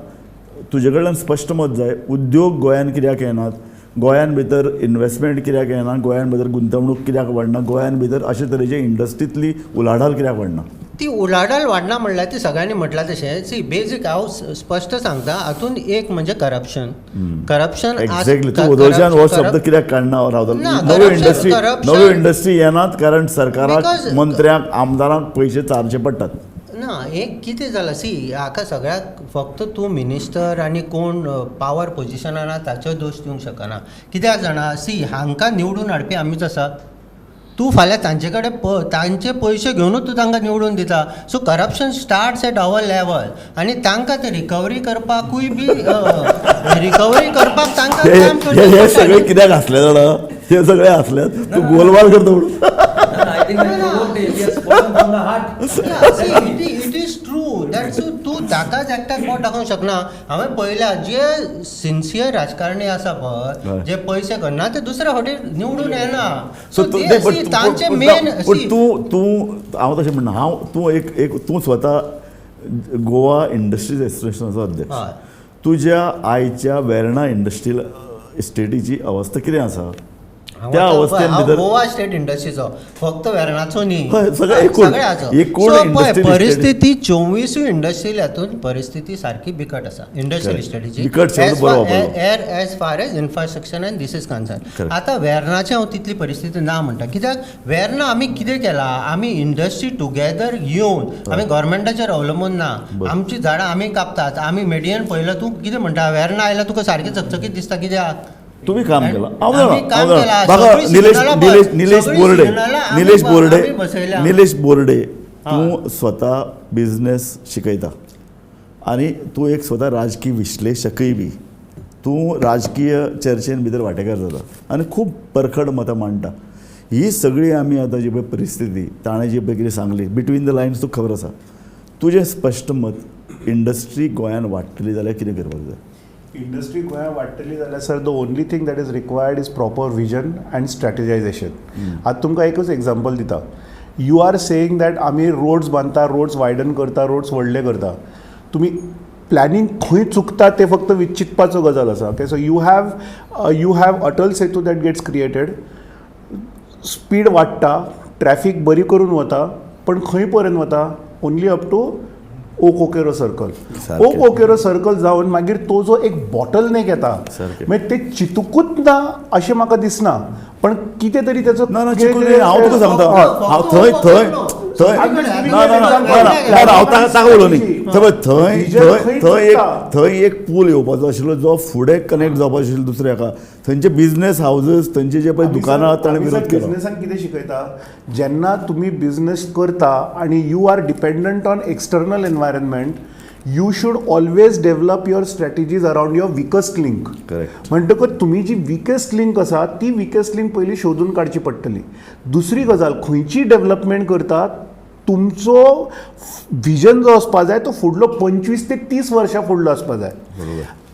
A: तुजे कडल्यान स्पश्ट मत जाय, उद्योग गोंयान कित्याक येनात, गोंयान भितर इन्वेस्टमेंट कित्याक येना, गोंयान भितर गुंतवणूक कित्याक वाडना, गोंयान भितर अशे तरेचे इंडस्ट्रींतली उलाढाल कित्याक वाडना.
C: ती उलाढाल वाडना म्हणल्यार ती सगळ्यांनी म्हटलां तशें. सी बेजीक हांव स्पश्ट सांगता, हातूंत एक म्हणजे करप्शन. करप्शन
A: एक्झॅक्टली, तूं वदोळच्यान हो शब्द कित्याक काडना रावता. नव्यो इंडस्ट्री, नव्यो इंडस्ट्री येनात कारण सरकाराक, मंत्र्यांक, आमदारांक पयशे चारचे पडटात.
C: ना, एक कितें जालां सी हाका सगळ्याक फक्त तूं मिनिस्टर आनी कोण पावर पोजिशनान आहा ताचो दोश दिवंक शकना. कित्याक जाणा, सी हांकां निवडून हाडपी आमीच आसा. तूं फाल्यां तांचे कडेन तांचे पयशे घेवनूच तूं तांकां निवडून दिता. So corruption starts at our level आनी तांकां ते रिकवरी करपाकूय बी रिकवरी करपाक तांकां काम करचें.
A: हे सगळे कित्याक हांसले जाणा, हे सगळे हांसले, तूं गोलमाल करता म्हणून.
C: It is true that तूं ताकाच एकट्याक बोट दाखोवंक शकना. हांवें पळयल्या जे सिन्सियर राजकारणी आसा पळय, जे पयशे करना ते दुसऱ्या फावटी निवडून येना. सो तांचे मेन
A: तूं तूं हांव तशें म्हणना, हांव तूं एक एक तूं स्वता गोवा इंडस्ट्रीज एसोसिएशनाचो अध्यक्ष, तुज्या आयच्या वेर्णा इंडस्ट्रियल इस्टेटीची अवस्था कितें आसा त्या अवस्थेन भितर?
C: गोवा स्टेट इंडस्ट्रीचो फक्त वेर्णाचो न्ही,
A: सगळ्या
C: परिस्थिती 24 इंडस्ट्रियल हातून परिस्थिती सारकी बिकट आसा industrial इस्टेटीची, as far as infrastructure and this is concern. आतां वेर्णाची हांव तितली परिस्थिती ना म्हणटा, कित्याक वेर्णा आमी कितें केलां, आमी इंडस्ट्री टुगेदर येवन आमी गव्हर्मेंटाचेर अवलंबून ना. आमची झाडां आमी कापतात, आमी मिडियन पळयलां. तूं कितें म्हणटा, वेर्णा आयला तुका सारकें चकचकीत दिसता कित्याक?
A: तुम्ही काम केलां. निलेश बोर्डे, निलेश बोर्डे, निलेश बोर्डे, तूं स्वता बिजनेस शिकयता आनी तूं एक स्वता राजकीय विश्लेशकय बी, तूं राजकीय चर्चेन भितर वांटेकार जाता आनी खूब परखड मतां मांडटा. ही सगळी आमी आतां जी पळय परिस्थिती ताणें जी पळय कितें सांगली बिटवीन the lines तुका खबर आसा, तुजें स्पश्ट मत, इंडस्ट्री गोंयान वाडटली जाल्यार कितें करपाक जाय?
H: इंडस्ट्री गोंयांत वाडटली जाल्यार sir, the only thing that is required is proper vision and strategization. आतां तुमकां एकूच एग्जाम्पल दिता. You are saying that आमी रोड्स बांदता, रोड्स वायडन करता, रोड्स व्हडले करता. तुमी प्लॅनिंग खंय चुकता तें फक्त चिंतपाचो गजाल आसा. Okay, so you have Atal Setu that gets created. Speed वाडटा, ट्रॅफीक बरी करून वता, पण खंय पर्यंत वता? Only up to old Coqueiro Circle. Old Coqueiro circle जावन मागीर तो जो एक बॉटल नेक येता, मागीर ते चितुकूच ना अशें म्हाका दिसना, पण कितें तरी तेचो
A: ना ना, चिकून हांव तुका सांगता, हांव थंय थंय थंय ना ना ना ना ना, हांव ताका उलोवं न्ही. थंय थंय थंय थंय एक थंय एक पूल येवपाचो आशिल्लो जो फुडें कनेक्ट जावपाचो आशिल्लो दुसऱ्या हाका. थंयचे बिझनेस हावजीस, थंयचे जे पळय दुकानां आहात, ताणें विरोध केलो.
H: बिझनेसान कितें शिकयता? जेन्ना तुमी बिझनेस करता आनी you are dependent on external environment, you should always develop your strategies around your weakest link.
A: Correct.
H: म्हणटकच तुमी जी विकेस्ट लिंक आसा ती विकेस्ट लिंक पयलीं शोदून काडची पडटली. दुसरी गजाल, खंयची डेव्हलपमेंट करता, तुमचो विजन जो आसपा जाय तो फुडलो 25 ते 30 वर्सां फुडलो आसपा जाय.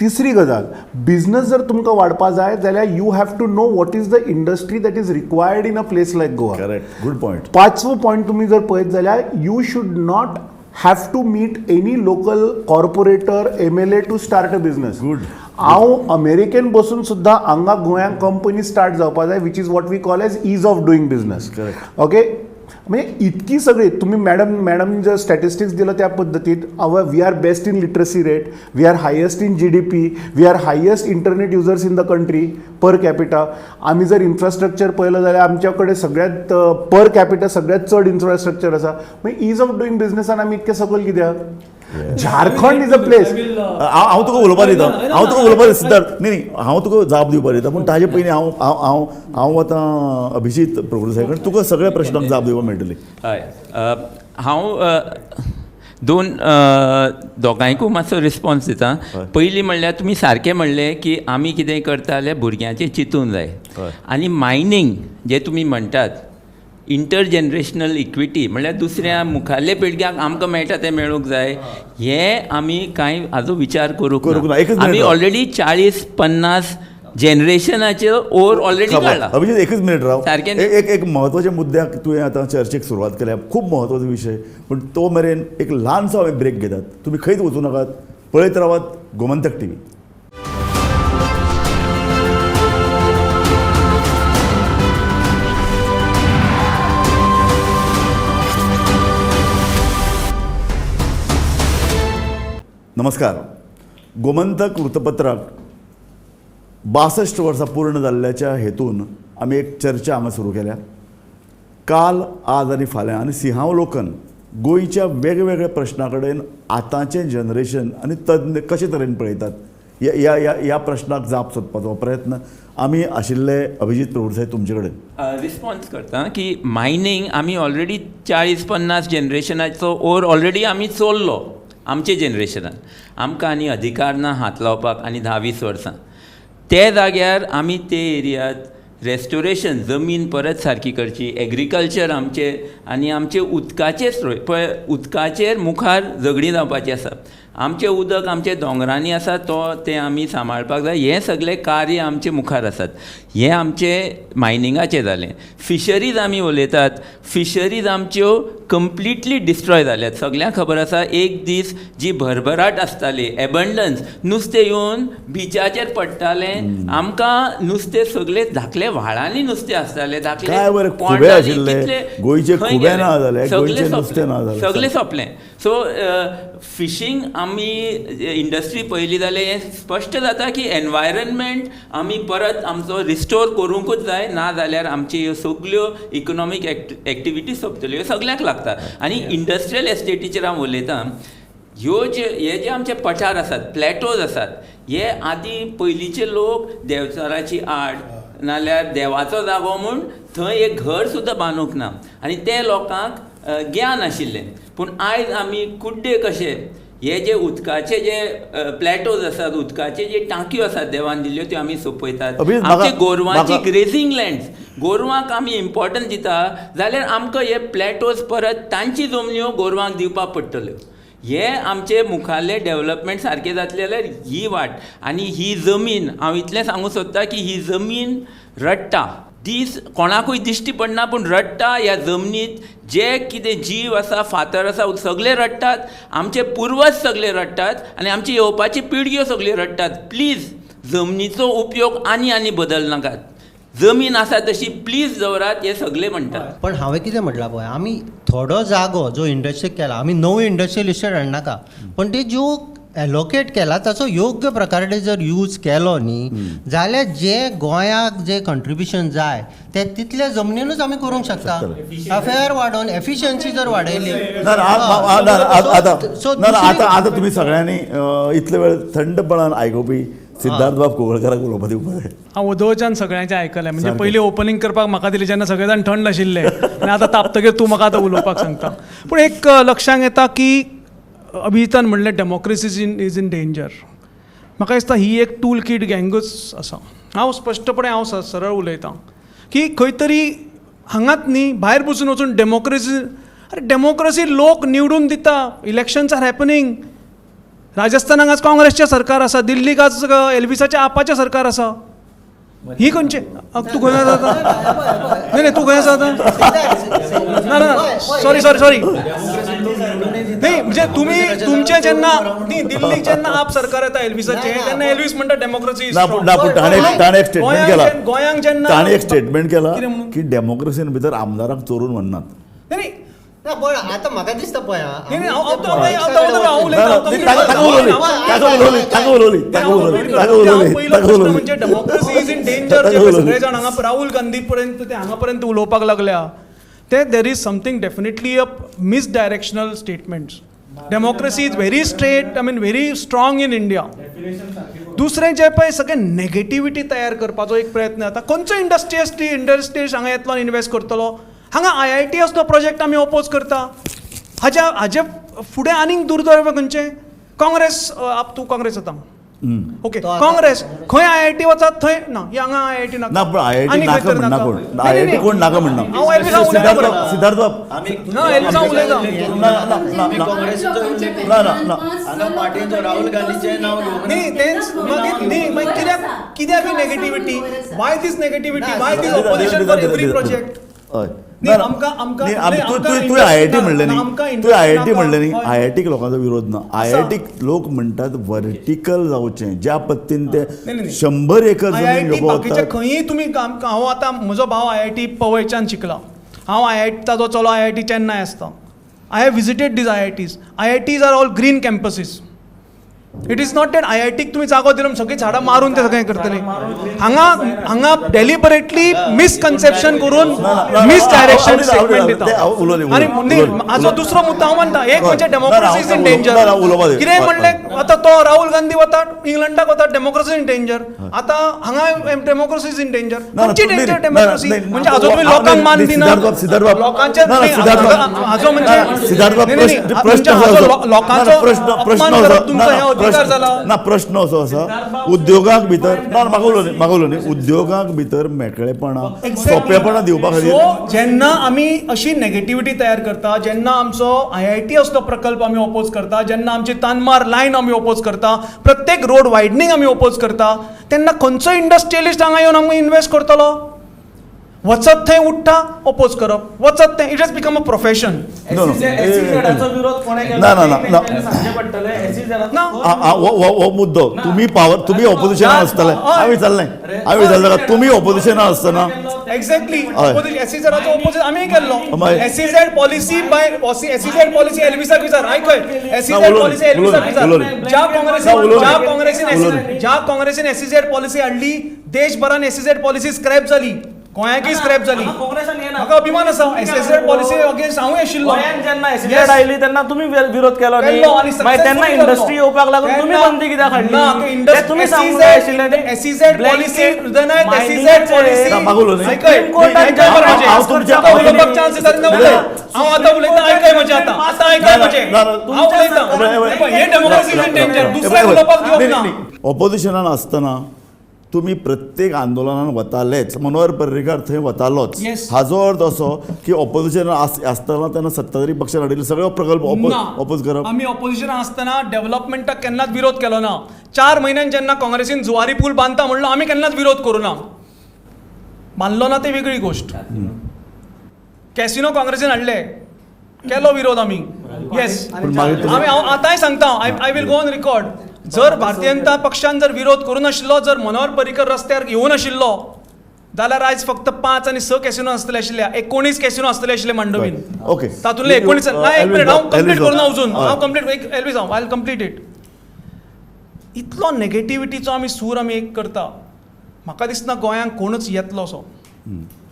H: तिसरी गजाल, बिझनस जर तुमकां वाडपा जाय जाल्यार you have to know what is the industry that is required in a place like Goa.
A: Correct, good point.
H: पांचवो पॉयंट, तुमी जर पळयत जाल्यार you should not have to meet any local corporator, MLA to start a business.
A: Good.
H: हांव अमेरिकेन बसून सुद्दां हांगा गोंयांत कंपनी स्टार्ट जावपा जाय, which is what we call as ease of doing business. Okay, म्हणजे इतकी सगळी तुम्ही मॅडम जर स्टॅटिस्टिक्स दिलं त्या पद्दतीत, our we are best in literacy rate, we are highest in GDP, we are highest internet users in the country per capita. आमी जर इन्फ्रास्ट्रक्चर पळयलं जाल्यार आमच्या कडेन सगळ्यात पर कॅपिटा सगळ्यात चड इन्फ्रास्ट्रक्चर आसा. मागीर is of डुईंग बिझनेसान आमी इतके सकयल कित्याक? Jharkhand is a place
A: हांव हांव तुका उलोवपा दिता, हांव तुका उलोवपा दिता सिद्धार्थ. न्ही न्ही, हांव तुका जाप दिवपा दिता, पूण ताजे पयलीं हांव हांव हांव हांव वतां अभिजीत प्रभुदेसाय कडेन. तुका सगळ्या प्रश्नांक जाप दिवपाक मेळटली.
D: हय, हांव दोन दोगांयकूय मातसो रिस्पॉन्स दिता. पयलीं म्हणल्यार तुमी सारकें म्हणलें की आमी कितें करता जाल्यार भुरग्यांचें चिंतून जाय. आनी मायनींग जे तुमी म्हणटात, इंटर जनरेशनल इक्विटी, म्हणल्यार दुसऱ्या मुखारल्या पिळग्याक आमकां मेळटा तें मेळूंक जाय, हें आमी कांय हाजो विचार करूंक
A: करूंक ना. एकच
D: आमी
A: मिनिट राव.
D: ऑलरेडी 40-50 जनरेशनाचेर ओर ऑलरेडी काडला.
A: अभिजीत, एकच मिनिट राव.
D: सारकें.
A: एक एक एक म्हत्वाच्या मुद्द्याक तुवें आतां चर्चेक सुरवात केल्या. खूब म्हत्वाचो विशय, पूण तो मेरेन एक ल्हानसो आमी ब्रेक घेतात. तुमी खंयच वचूं नाकात, पळयत रावात गोमंतक टीव्ही. नमस्कार. गोमंतक वृत्तपत्राक 62 वर्सां पूर्ण जाल्ल्याच्या हेतून आमी एक चर्चा हांगा सुरू केल्या, काल, आज आनी फाल्यां, आनी सिंहावलोकन, गोंयच्या वेगवेगळ्या प्रश्ना कडेन आतांचें जनरेशन आनी तज्ञ कशे तरेन पळयतात ह्या ह्या ह्या ह्या प्रश्नाक जाप सोदपाचो प्रयत्न. आमी आशिल्ले अभिजीत प्रभुदेसाय तुमचे कडेन.
D: रिस्पॉन्स करता की मायनींग आमी ऑलरेडी 40-50 जनरेशनाचो ओर ऑलरेडी आमी चोरलो. आमचे जनरेशनान आमकां आनी अधिकार ना हात लावपाक आनी 10-20 वर्सां. ते जाग्यार आमी ते एरियात रेस्टोरेशन, जमीन परत सारकी करची, एग्रीकल्चर आमचे आनी आमचे उदकाचे स्रोत पळय. उदकाचेर मुखार झगडीं जावपाची आसा. आमचें उदक आमच्या दोंगरांनी आसा, तो तें आमी सांबाळपाक जाय. हें सगळें कार्य आमचे मुखार आसात. हें आमचें मायनिंगाचें जालें. फिशरीज आमी उलयतात, फिशरीज आमच्यो कंप्लिटली डिस्ट्रॉय जाल्यात, सगल्यांक खबर आसा. एक दीस जी भरभराट आसताली, एबंडन्स, नुस्तें येवन बिचाचेर पडटालें, आमकां नुस्तें सगळें धाकले व्हाळांनी नुस्तें आसतालें, धाकले
A: काय बरें, खुबे
D: पोंडांनी.
A: आशिल्ले.
D: कितले
A: गोंयचे
D: खंय
A: खुबे
D: गेले?
A: ना जाले,
D: सगळे
A: गोंयचें
D: सोंपलें.
A: नुस्तें ना जालें.
D: सगळें सोंपलें. सो फिशींग आमी इंडस्ट्री पळयली जाल्यार हें स्पश्ट जाता की एनवायरनमेंट आमी परत आमचो रिस्टोर करूंकूच जाय, ना जाल्यार आमची ह्यो सगल्यो इकनॉमीक एक्टिविटी सोंपतल्यो. ह्यो सगल्यांक लागता. आनी इंडस्ट्रियल एस्टेटीचेर हांव उलयतां. ह्यो जे हे जे आमचे पठार आसात, प्लॅटोज आसात, हे आदी पयलींचे लोक देंवचाराची आड नाल्यार देवाचो जागो म्हूण थंय एक घर सुद्दां बांदूंक ना आनी ते लोकांक ज्ञान आशिल्लें. पूण आयज आमी कुड्डे कशे हे जे उदकाचे जे प्लॅटोज आसात, उदकाचे जे टांकयो आसात देवान दिल्ल्यो, त्यो आमी सोंपयतात.
A: अभिजित,
D: आमचे गोरवांची ग्रेझींग लँड्स, गोरवांक आमी इम्पॉर्टन्स दिता जाल्यार आमकां हे प्लॅटोज परत तांची जमन्यो गोरवांक दिवपाक पडटल्यो. हे आमचे मुखारले डेवलपमेंट सारकें जातलें जाल्यार ही वाट आनी ही जमीन हांव इतलें सांगूंक सोदता की ही जमीन रडटा दीस कोणाकूय दिश्टी पडना पूण रडटा. ह्या जमनीत जे कितें जीव आसा फातर आसा सगळे रडटात, आमचे पुर्वज सगळे रडटात आनी आमची येवपाची पिळग्यो सगळ्यो रडटात. प्लीज जमनीचो उपयोग आनी आनी बदल नाकात, जमीन आसा तशी प्लीज दवरात, हे सगळे म्हणटात.
C: पण हांवें कितें म्हटलां पळय, आमी थोडो जागो जो इंडस्ट्रीक केला, आमी नवो इंडस्ट्रियल इस्टेट हाडनाका, पण ते ज्यो एलोकेट केला ताचो योग्य प्रकारे जर यूज केलो न्ही जाल्यार जे गोंयाक जे कंट्रिब्युशन जाय ते तितले जमनीनूच आमी करूंक शकता. अफेअर वाडोवन एफिशियन्सी जर वाडयली.
A: आतां तुमी सगळ्यांनी इतले वेळ थंडपणान आयकुपी सिद्धार्थ बाब कोगळकाराक उलोवपा दिवपाक जाय.
B: हांव वदोवच्यान सगळ्यांचें आयकलें, म्हणजे पयलीं ओपनींग करपाक म्हाका दिलें जेन्ना सगळे जाण थंड आशिल्ले आनी आतां तापतगीर तूं म्हाका आतां उलोवपाक सांगता. पूण एक लक्षांत येता की अभिजितान म्हणलें डेमोक्रेसी is in danger. म्हाका दिसता ही एक टूल कीट गँगूच आसा. हांव स्पश्टपणे हांव सरळ उलयतां की खंय तरी हांगाच न्ही भायर बसून वचून डेमोक्रेसी, अरे डेमोक्रेसी लोक निवडून दिता, इलेक्शन्स are happening. राजस्थानाक आज काँग्रेसचें सरकार आसा, दिल्लीक आज एल्विसाचें आपाचें सरकार आसा. ही खंयचें तूं खंय आसा आतां? न्ही न्ही तूं खंय आसा आतां? ना ना सॉरी सॉरी सॉरी न्ही, म्हणजे तुमी तुमचें जेन्ना न्ही दिल्लीक जेन्ना आप सरकार येता एल्विसाचें तेन्ना एल्वीस म्हणटा डेमोक्रेसी.
A: ना पूण ताणें एक स्टेटमेंट केला,
B: गोंयांक जेन्ना
A: ताणें एक स्टेटमेंट केला की डेमोक्रेसीन भितर आमदारांक चोरून व्हरनात.
B: न्ही
C: ना, आतां म्हाका दिसता पळय
B: म्हणजे डेमोक्रेसी is in danger. सगळे जाण हांगा राहुल गांधी पर्यंत ते हांगा पर्यंत उलोवपाक लागल्या ते there is something definitely a misdirectional statements. Democracy is very straight, I mean very strong in India. दुसरें जें पळय सगळें नेगेटिविटी तयार करपाचो एक प्रयत्न जाता. खंयचो इंडस्ट्रियलिस्ट हांगा येतलो आनी इनवेस्ट करतलो? हांगा IIT असलो प्रोजेक्ट आमी ओपोज करता. हाज्या हाजे फुडें आनीक दुर्दैव खंयचें? काँग्रेस, आप तूं काँग्रेस आतां ओके, काँग्रेस खंय IIT वचत थंय ना, ही हांगा IIT नाका.
A: ना पूण IIT नाका म्हणना कोण, IIT कोण नाका म्हणना.
B: हांव एल्विसा उलयतां,
A: सिद्धार्थ बाब
B: ना एल्विसा उलयतां.
E: राहुल गांधीचें नांव घेवंक
B: न्ही तेंच मागीर न्ही मागीर कित्याक कित्याक ही negativity? Why this negativity? Why this opposition for every project?
A: हय, तुवें IIT म्हणलें न्ही, तुवें IIT म्हणलें न्ही. IITक लोकांचो विरोध ना, IITक लोक म्हणटात वर्टिकल जावचें, ज्या पद्दतीन ते 100 एकर जमीन घेवपाक वतात.
B: खंयी तुमी, हांव आतां म्हजो भाव IIT पवयच्यान शिकला, हांव IIT ताजो चलो IIT Chennai आसता. I have visited these IITs. IITs are all green campuses. It is not that IITक तुमी जागो दिलो सगळीं झाडां मारून ते सगळें करतले. हांगा हांगा डेलिबरेटली मिसकन्सेप्शन करून मिसडायरेक्शन स्टेटमेंट दिता. आनी हाजो दुसरो मुद्दो हांव मानता, एक म्हणजे डेमोक्रेसी is in danger. कितें म्हणलें आतां तो राहुल गांधी वता इंग्लंडाक वता, डेमोक्रेसी इन डेंजर. आतां हांगा डेमोक्रेसी is in danger. खंयची डेंजर डेमोक्रेसी? म्हणजे हाजो तुमी लोकांक मान दिना, लोकांचे हाजो म्हणजे लोकांचो अपमान करप तुमचो हें अधिकार.
A: ना प्रश्न असो आसा उद्योगाक भितर ना म्हाका उलोवनी न्ही, उद्योगाक भितर मेकळेपणा सोंपेपणा दिवपा खातीर
B: जेन्ना आमी अशी नेगेटिविटी तयार करता, जेन्ना आमचो IIT असलो प्रकल्प आमी ओपोज करता, जेन्ना आमची तानमार लायन आमी ओपोज करता, प्रत्येक रोड वायडनींग आमी ओपोज करता, तेन्ना खंयचो इंडस्ट्रियलिस्ट हांगा येवन आमकां इनवेस्ट करतलो? वचत थंय उठ्ठा ओपोज करप, वचत थंय, it has become a profession.
A: हो मुद्दो तुमी पावर, तुमी ऑपोजिशनान आसतले. हांवें विचारलें, हांवें विचारलें तुमी ऑपोजिशनान आसतना
B: एक्झॅक्टली एसईझेडाचो ओपोज आमी केल्लो. SEZ policy by SEZ policy एल्विसाक विचार, आयकय, एसईझेड पॉलिसी एल्विसाक विचार. ज्या काँग्रेसीन एसईझेड पॉलिसी हाडली, देशभरान एसईझेड पॉलिसी स्क्रॅप जाली, गोंयाकय स्क्रॅप जाली. म्हाका अभिमान आसा एसएसझेड पॉलिसी अगेन्स्ट हांवूय आशिल्लो.
G: जेन्ना एसएसझेड आयली तेन्ना तुमी विरोध केलो न्ही, मागीर तेन्ना इंडस्ट्री येवपाक लागून तुमी बंदी कित्याक हाडली? तुमी सांगूंक जाय आशिल्लें
B: एसईझेड पॉलिसी एसईझेड पॉलिसी. उलोवपाक चान्स दिता तेन्ना उलय. हांव आतां उलयतां, आयकय म्हजें आतां, आतां आयकय म्हजें. हांव उलयतां, हे डेमोक्रेसी is in danger, दुसऱ्याक उलोवपाक दिवप ना.
A: ऑपोजिशनान आसतना तुमी प्रत्येक आंदोलनान वतालेच, मनोहर पर्रीकार थंय वतालोच.
B: Yes.
A: हाजो अर्थ असो की ऑपोजिशन आसतना तेन्ना सत्ताधारी पक्षान हाडिल्ले सगळे प्रकल्प ऑपोज करप.
B: आमी ऑपोजिशन आसतना डेव्हलपमेंटाक केन्नाच विरोध केलो ना. 4 म्हयन्यान जेन्ना काँग्रेसीन जुवारी पूल बांदता म्हणलो, आमी केन्नाच विरोध करूं ना. बांदलो ना ते वेगळी गोश्ट. कॅसिनो काँग्रेसीन हाडले, केलो विरोध आमी. येस,
A: पूण मागीर तुमी-
B: आमी, हांव आतांय सांगता, I will go on record, जर भारतीय जनता पक्षान जर विरोध करूं नाशिल्लो, जर मनोहर पर्रीकर रस्त्यार येवं नाशिल्लो जाल्यार आयज फक्त 5 आनी 6 कॅसिनो आसतले आशिल्ले, 19 कॅसिनो आसतले आशिल्ले मांडवीन. तातूंतले 19 ना, एक मिनिट, हांव कंप्लीट करूं ना अजून. हांव कंप्लीट, एक एल्वीस, हांव, I complete it. इतलो नेगेटिविटीचो आमी सूर आमी एक करता, म्हाका दिसना गोंयांक कोणूच येतलो असो.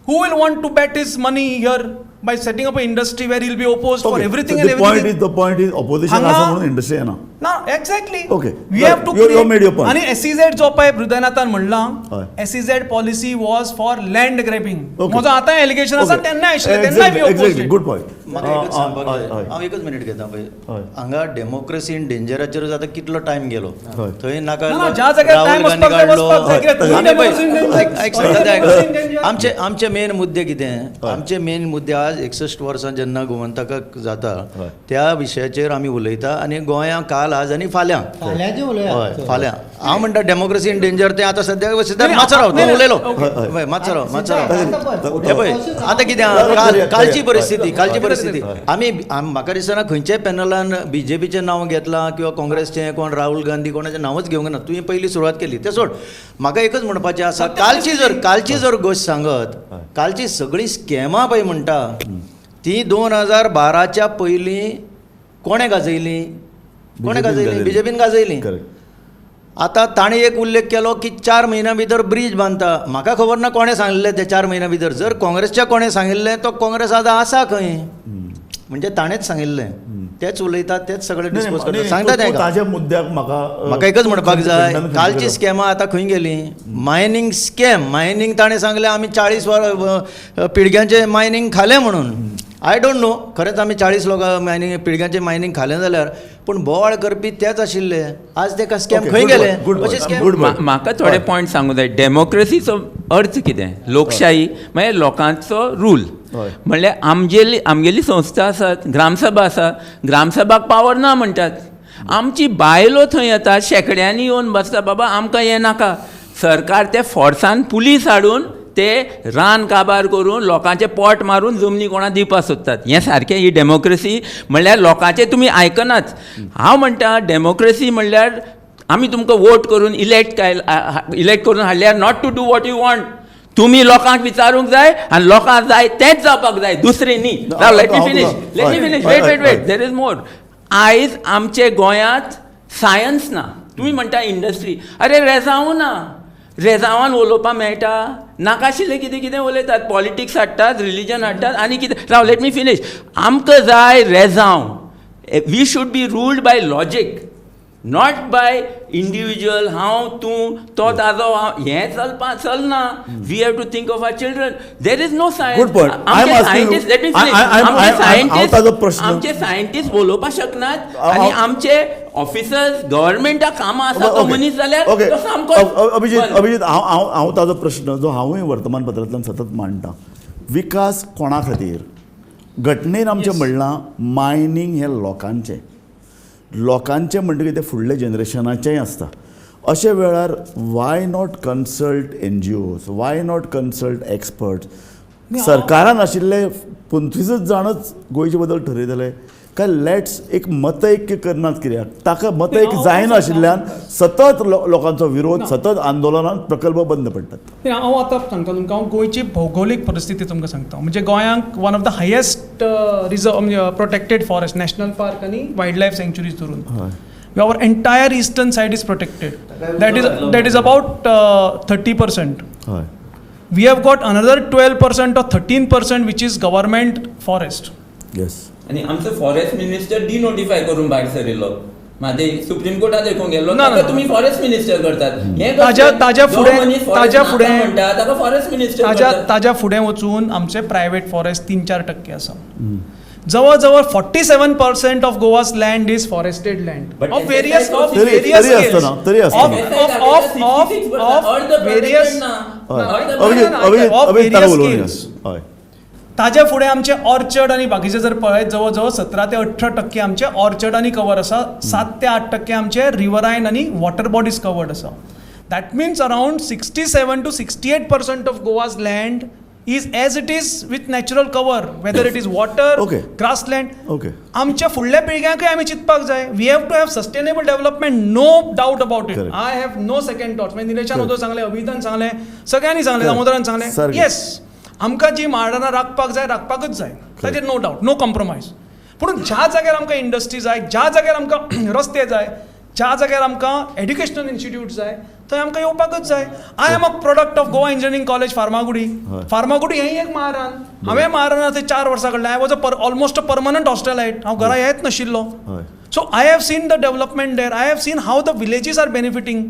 B: Who will want to bet his money here by setting up a industry where he'll be oppose for everything and
A: the point
B: everything?
A: Is, the point is, opposition आसा म्हणून इंडस्ट्री येना.
B: ना, exactly. We have to
A: You made your point.
B: आनी एसईझेड जो पळय हृदयनाथान म्हणलां, SEZ policy was for land grabbing. म्हजो आतां एलिगेशन आसा, तेन्ना आशिल्लें, तेन्नाय बी
A: एक्झॅक्टली, गुड पॉयंट.
E: म्हाका एकच सांगपाक जाय, हांव एकच मिनीट घेता पळय. हांगा डेमोक्रेसी इन डेंजराचेर आतां कितलो टायम गेलो थंय नाका.
B: ना, ना, ज्या जाग्यार
E: राहुल
B: time
E: Gandhi
B: वचपाक जाय,
E: काडलो.
B: वचपाक जाय. कित्याक तुमी
E: आनी पळय,
B: democracy in danger.
E: आयक, आयक, सांगता तें आयक.
B: Democracy in danger.
E: आमचे आमचे मेन मुद्दे कितें? आमचे मेन मुद्दे, आज 61 वर्सां जेन्ना गोमंतकाक जाता त्या विशयाचेर आमी उलयता आनी गोंया काल, आज आनी फाल्यां.
C: फाल्यांचें उलोवया.
E: हय, फाल्यां. हांव म्हणटा डेमोक्रेसी इन डेंजर तें आतां सद्याक सद्याक
B: नाही,
E: मातसो राव,
B: नाही,
E: तूं उलयलो.
A: हय.
E: हय, मातसो राव, मातसो राव.
A: हय.
E: हे पळय, आतां कितें आहा, काल कालची परिस्थिती, कालची परिस्थिती आमी म्हाका दिसना खंयच्याय पॅनलान बीजेपीचें नांव घेतलां किंवा काँग्रेसचें, कोण राहुल गांधी, कोणाचें नांवच घेवंक ना. तुवें पयलीं सुरवात केली तें सोड. म्हाका एकच म्हणपाचें आसा, कालची जर गोश्ट सांगत, कालची सगळीं स्कॅमां पळय म्हणटा ती 2012च्या पयलीं कोणें गाजयलीं? कोणें गाजयलीं? बीजेपीन गाजयलीं. आतां ताणें एक उल्लेख केलो की 4 म्हयन्या भितर ब्रीज बांदता. म्हाका खबर ना कोणें सांगिल्लें तें 4 म्हयन्या भितर. जर काँग्रेसच्या कोणें सांगिल्लें, तो काँग्रेस आतां आसा खंय? म्हणजे ताणेंच सांगिल्लें, तेच उलयतात, तेच सगळे डिस्पोज करतात, सांगता तें.
A: ताज्या मुद्द्याक म्हाका
E: म्हाका एकच म्हणपाक जाय,
A: खंडन
E: कालची
A: करता.
E: स्कॅमां आतां खंय गेलीं? मायनींग स्कॅम, मायनींग ताणें सांगलें आमी 40 वर पिळग्यांचें मायनींग खालें म्हणून. I don't know खरेंच आमी 40 लोकां मायनींग, पिळग्यांचें मायनींग खालें जाल्यार, पूण बोवाळ करपी तेच आशिल्ले. आज ते स्कॅम खंय गेले? अशे स्कॅम
A: गुड.
D: म्हाका थोडे पॉयंट सांगू जाय. डेमोक्रेसीचो अर्थ कितें? लोकशाही म्हळ्यार लोकांचो रूल. म्हणल्यार आमगेली संस्था आसात, ग्रामसभा आसा. ग्रामसभाक पावर ना म्हणटात. आमची बायलो थंय येतात, शेंकड्यांनी येवन बसता, बाबा आमकां हें नाका. सरकार ते फोर्सान पुलीस हाडून ते रान काबार करून, लोकांचें पोट मारून जमनी कोणाक दिवपाक सोदतात. हें सारकें? ही डेमोक्रेसी म्हणल्यार लोकांचें तुमी आयकनात. हांव म्हणटा, डेमोक्रेसी म्हणल्यार आमी तुमकां वोट करून इलेक्ट करून हाडल्यार not to do what you want. तुमी लोकांक विचारूंक जाय आनी लोकांक जाय तेंच जावपाक जाय, दुसरें न्ही. Let me finish, let me finish, wait, wait, wait, there is more. आयज आमचे गोंयांत सायन्स ना. तुमी म्हणटा इंडस्ट्री, अरे रेजांव ना. रेजांवान उलोवपाक मेळटा? नाकाशिल्लें कितें कितें उलयतात, पॉलिटिक्स हाडटात, रिलिजन हाडटात आनी कितें. राव, let me finish. आमकां जाय रेजांव. We should be ruled by logic, not by individual. हांव, तूं, तो, ताजो, हांव, हें चलपा चलना. We have to think of our children. There is no science.
A: Good point. I am asking you- I- I- I- हांव ताजो प्रश्न-
D: आमचे सायंटिस्ट उलोवपाक शकनात आनी आमचे ऑफिसर्स, गव्हर्मेंटाक कामां आसा तो मनीस जाल्यार तो सामको
A: अभिजित.
D: बंद.
A: अभिजित, हांव हांव हांव ताजो प्रश्न जो हांवूय वर्तमानपत्रांतल्यान सतत मांडटा, विकास कोणा खातीर? घटनेन आमचें म्हणलां, मायनींग हें लोकांचें. लोकांचें म्हणटकीर तें फुडल्या जनरेशनाचेंय आसता. अशे वेळार why not consult NGOs, why not consult experts? सरकारान आशिल्ले 25च जाणच गोंयचे बद्दल ठरयतले काय let's एक मतऐक्य करनात कित्याक? ताका मतऐक्य जायनाशिल्ल्यान सतत लोकांचो विरोध, सतत आंदोलनान प्रकल्प बंद पडटात.
B: नाही, हांव आतां सांगता तुमकां, हांव गोंयची भौगोलीक परिस्थिती तुमकां सांगता. म्हणजे गोंयांक one of the highest reserve, म्हणजे प्रोटेक्टेड फॉरेस्ट, नॅशनल पार्क आनी वायल्ड लायफ सँक्चुरीज धरून our entire eastern side is protected. That is about 30%. We have got another 12% or 13% which is government forest.
D: आनी आमचो फॉरेस्ट मिनिस्टर डिनोटिफाय करून भायर सरिल्लो, म्हादय सुप्रीम कोर्टात देखून गेल्लो.
B: ना,
D: ताका
B: ना.
D: तुमी फॉरेस्ट मिनिस्टर करतात, हें
B: ताज्या
D: जो
B: फुडें-
D: मनीस forest
B: ताज्या
D: नाका
B: फुडें-
D: म्हणटा ताका फॉरेस्ट मिनिस्टर
B: ताज्या
D: करतात.
B: ताज्या फुडें वचून आमचे प्रायवेट फॉरेस्ट 3-4% आसा. जवळ जवळ 47% of Goa's land is forested land
D: But
B: of various of
A: तरी-
B: वेरियस
A: तरी असताना- तरी असताना.
B: ऑफ ऑफ ऑफ वेरियस
A: हय. अभिजित अभिजित
B: ऑफ
A: अभिजित ताका
B: वेरियस
A: उलोवया.
B: स्केल्स.
A: हय.
B: ताज्या फुडें आमचे ऑर्चर्ड आनी बाकीचे जर पळयत जवळ जवळ 17 ते 18% आमचे ऑर्चर्ड आनी कवर आसा, 7 ते 8% आमचे रिवरायन आनी वॉटर बॉडीज कवर्ड आसा. That means around 67 to 68% of Goa's land is as it is with natural cover, whether it is water, grassland. आमच्या फुडल्या पिळग्यांकय आमी चिंतपाक जाय. We have to have sustainable development, no doubt about it.
A: Correct.
B: I have no second thoughts. मागीर निलेशान
A: Correct.
B: उदो सांगलें, अभितान सांगलें, सगळ्यांनी सांगलें,
A: Correct.
B: दामोदरान सांगलें.
A: सारकें.
B: येस, आमकां जी माडाना राखपाक जाय, राखपाकच जाय, ताचेर नो डावट, नो कॉम्प्रोमायज. पूण ज्या जाग्यार आमकां इंडस्ट्री जाय, ज्या जाग्यार आमकां रस्ते जाय, ज्या जाग्यार आमकां एड्युकेशनल इन्स्टिट्यूट जाय, थंय आमकां येवपाकच जाय. I am a product of Goa Engineering College, Farmagudi. Farmagudi हें एक महारान. हांवें महारान थंय 4 वर्सां काडलें. I was a almost a permanent hostelite. हांव घरा येत नाशिल्लो. So I have seen the development there. I have seen how the villages are benefiting.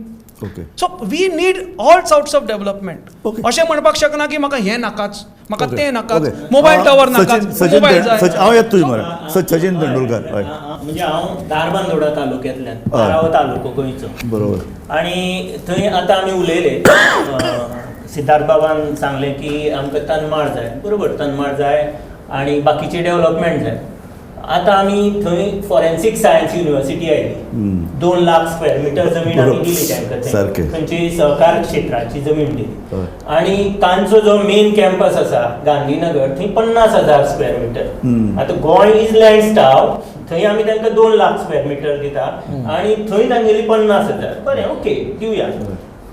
B: So we need all sorts of development. अशें म्हणपाक शकना की म्हाका हें नाकाच, म्हाका तें नाकाच, मोबायल टावर नाकाच,
A: सचिन
B: मोबायल जाय.
A: हांव येता तुजे मरे. सचिन तेंडुलकर, हय.
F: म्हणजे हांव धारबांदोडा तालुक्यांतल्यान, बारावो तालुको गोंयचो. आणि थंय आतां आमी उलयले, सिद्धार्थ बाबान सांगलें की आमकां तनमाड जाय, बरोबर, तनमाड जाय आणि बाकीचे डेव्हलपमेंट जाय. आतां आमी थंय फॉरेन्सीक सायन्स युनिव्हर्सिटी आयली, 2 लाख स्क्वेअर मिटर जमीन आमी दिली तांकां थंय. खंयची सहकार क्षेत्राची जमीन दिली आणि तांचो जो मेन कॅम्पस आसा गांधीनगर, थंय 50,000 स्क्वेअर मिटर. आतां गोंय is land starved, थंय आमी तांकां 2 लाख स्क्वेअर मिटर दिता आणि थंय तांगेली 50,000. बरें, ओके, दिवया.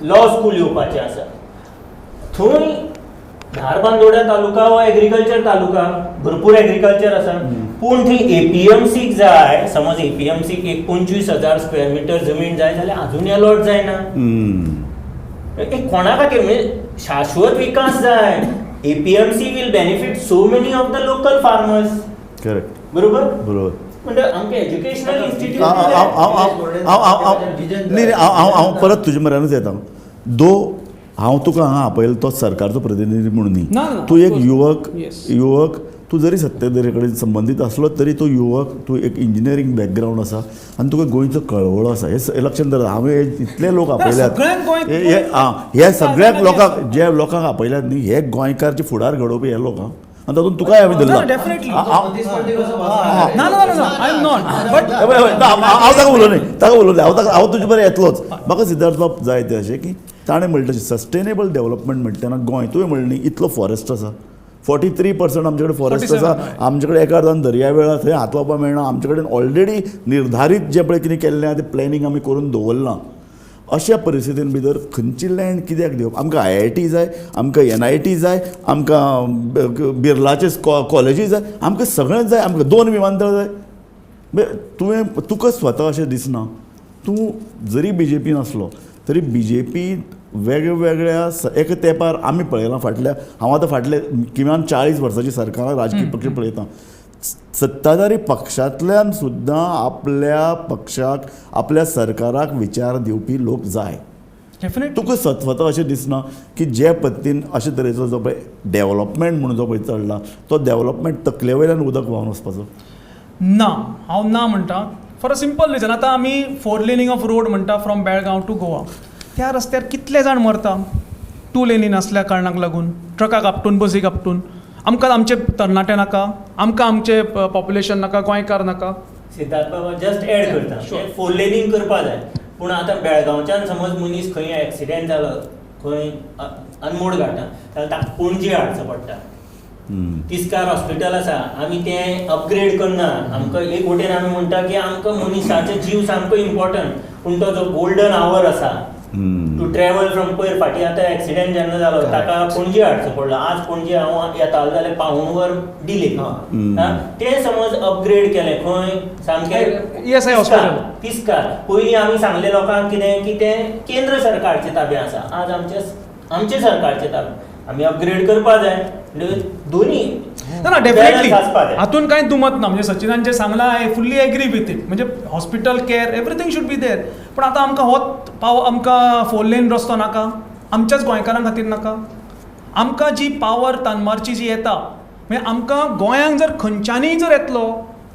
F: लॉ स्कूल येवपाचें आसा थंय. धारबांदोड्या तालुका हो एग्रीकल्चर तालुका, भरपूर एग्रीकल्चर आसा, पूण थंय एपीएमसीक जाय, समज एपीएमसीक एक 25,000 स्क्वेअर मिटर जमीन जाय जाल्यार अजून अलॉट जायना. एक कोणा खातीर? म्हणजे शाश्वत विकास जाय. APMC will benefit so many of the local farmers. बरोबर.
A: बरोबर.
F: म्हणजे आमकां एज्युकेशनल इन्स्टिट्यूट
A: हांव हांव हांव हांव हांव हांव न्ही न्ही, हांव हांव हांव परत तुजे म्हऱ्यानूच येता. दो हांव तुका हांगा आपयलो तो सरकारचो प्रतिनिधी म्हणून न्ही.
B: ना, ना,
A: तूं एक
B: of course.
A: युवक. युवक तूं जरी सत्तेधारी कडेन संबंदीत आसलो तरी तूं युवक, तूं एक इंजिनियरींग बॅकग्रावंड आसा आनी तुका गोंयचो कळवळो आसा हें लक्षांत दवर. हांवें हे इतले लोक आपयल्यात,
B: सगळ्यांक गोंय-
A: हे आं हे सगळ्याक लोकांक, जे लोकांक आपयल्यात न्ही, हे गोंयकार जे फुडार घडोवपी हे लोक आं, आनी तातूंत तुकाय हांवें धरला.
B: डेफिनेटली. ना ना ना, I am not, but
A: हे पळय, ना, हांव ताका उलोवं न्ही, ताका उलोवं न्ही. हांव ताका, हांव तुजे बरें येतलोच. म्हाका सिद्धार्थ बाब जाय तें अशें की ताणें म्हणलें तशें सस्टेनेबल डेव्हलपमेंट म्हणटा तेन्ना गोंय, तुवें म्हणलें न्ही, इतलो फॉरेस्ट आसा, 43% आमचे कडेन फॉरेस्ट आसा.
B: 47, हय.
A: आमचे कडेन एका अर्दान दर्या वेळ थंय हात लावपाक मेळना. आमचे कडेन ऑलरेडी निर्धारीत जें पळय कितें केल्लें आहा तें प्लॅनिंग आमी करून दवरलां. अशा परिस्थितीन भितर खंयची लँड कित्याक दिवप? आमकां आयआयटी जाय, आमकां एनआयटी जाय, आमकां बिर्लाचे कॉलेजी जाय, आमकां सगळेंच जाय, आमकां दोन विमानतळ जाय. म्हणजे तुवें तुका स्वता अशें दिसना, तूं जरी बीजेपीन आसलो तरी बीजेपी वेगवेगळ्या एका तेंपार आमी पळयलां, फाटल्या, हांव आतां फाटले किमान 40 वर्सांची सरकारां, राजकीय पक्ष पळयतां, सत्ताधारी पक्षांतल्यान सुद्दां आपल्या पक्षाक, आपल्या सरकाराक विचार दिवपी लोक जाय.
B: डेफिनेटली.
A: तुका स्वता अशें दिसना की जे पद्दतीन अशे तरेचो जो पळय डेव्हलपमेंट म्हणून जो पळय चल्ला, तो डेव्हलपमेंट तकले वयल्यान उदक व्हांवन वचपाचो?
B: ना, हांव ना म्हणटा, फॉर अ सिंपल रिजन. आतां आमी फोर लेनिंग ऑफ रोड म्हणटा फ्रॉम बेळगांव टू गोवा. त्या रस्त्यार कितले जाण मरता टू लेनी नासल्या कारणाक लागून, ट्रकाक आपटून, बसीक आपटून. आमकां आमचे तरणाटे नाका? आमकां आमचे पॉप्युलेशन नाका? गोंयकार नाका?
F: सिद्धार्थ बाबा, जस्ट एड करता. फोर लेनिंग करपा जाय, पूण आतां बेळगांवच्यान समज मनीस खंय एक्सिडेंट जालो खंय अनमोड घाटान जाल्यार ताका पणजे हाडचो पडटा. तिस्कार हॉस्पिटल आसा, आमी तें अपग्रेड करना. आमकां एक वटेन आमी म्हणटा की आमकां मनशाचो जीव सामको इम्पॉर्टंट, पूण तो जो गोल्डन our आसा टू ट्रॅवल फ्रॉम, पयर फाटीं आतां एक्सिडेंट जेन्ना जालो ताका पणजे हाडचो पडलो. आज पणजे हांव येतालो जाल्यार पावूण वर डिले. तें समज अपग्रेड केलें खंय सामकें
B: ESI hospital.
F: तिस्कार. पयलीं आमी सांगलें लोकांक कितें की तें केंद्र सरकारच्या ताब्यात आसा, आज आमचे आमचे सरकारच्या ताब्यात. आमी अपग्रेड करपा जाय. म्हणजे दोन्ही
B: ना ना, डेफिनेटली.
F: balance आसपा जाय.
B: हातून कांय दुमत ना. म्हणजे सचिनान जें सांगलां, I fully agree with it. म्हणजे hospital care, everything should be there. पूण आतां आमकां हो पाव, आमकां फोर लेन रस्तो नाका? आमच्याच गोंयकारां खातीर नाका? आमकां जी पावर तनमारची जी येता म्हणजे आमकां गोंयांक जर खंयच्यानूय जर येतलो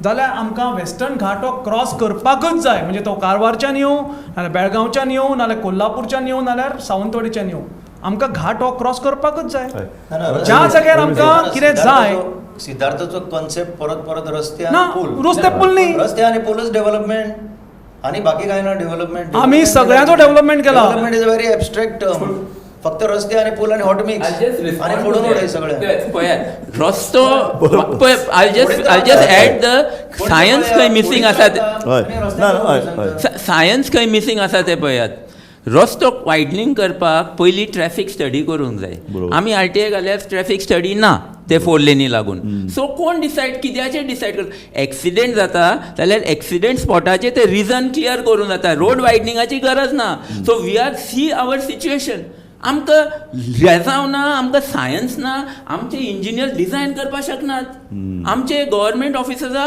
B: जाल्यार आमकां वेस्टर्न घाट हो क्रॉस करपाकच जाय. म्हणजे तो कारवारच्यान येवं, नाल्यार बेळगांवच्यान येवं, नाल्यार कोल्हापूरच्यान येवं, नाल्यार सावंतवाडीच्यान येवं, आमकां घाट हो क्रॉस करपाकच जाय. ज्या जाग्यार आमकां कितें जाय,
E: सिद्धार्थाचो कॉन्सेप्ट परत परत रस्ते
B: ना,
E: आनी पूल,
B: रस्ते पूल न्ही,
E: रस्ते आनी पूलच डेव्हलपमेंट आनी बाकी काय ना डेव्हलपमेंट.
B: आमी सगळ्यांचो डेव्हलपमेंट केला.
E: Development is a very abstract term. फक्त रस्ते आनी पूल आनी हॉट मिक्स आनी फोडून उडय सगळें.
D: पळयात रस्तो, I just add the science खंय मिसींग आसा, सायन्स खंय मिसींग आसा तें पळयात. रस्तो वायडनींग करपाक पयलीं ट्रॅफीक स्टडी करूंक जाय. आमी आरटीए घाल्यार ट्रॅफीक स्टडी ना ते फोर लेनी लागून. सो कोण डिसायड, कित्याचेर डिसायड करता? एक्सिडेंट जाता जाल्यार एक्सिडेंट स्पॉटाचेर ते रिजन क्लियर करूंक जाता, रोड वायडनिंगाची गरज ना. So we are see our situation. आमकां रेजांव ना, आमकां सायन्स ना, आमचे इंजिनियर डिजायन करपाक शकनात, आमचे गव्हर्मेंट ऑफिसर्सा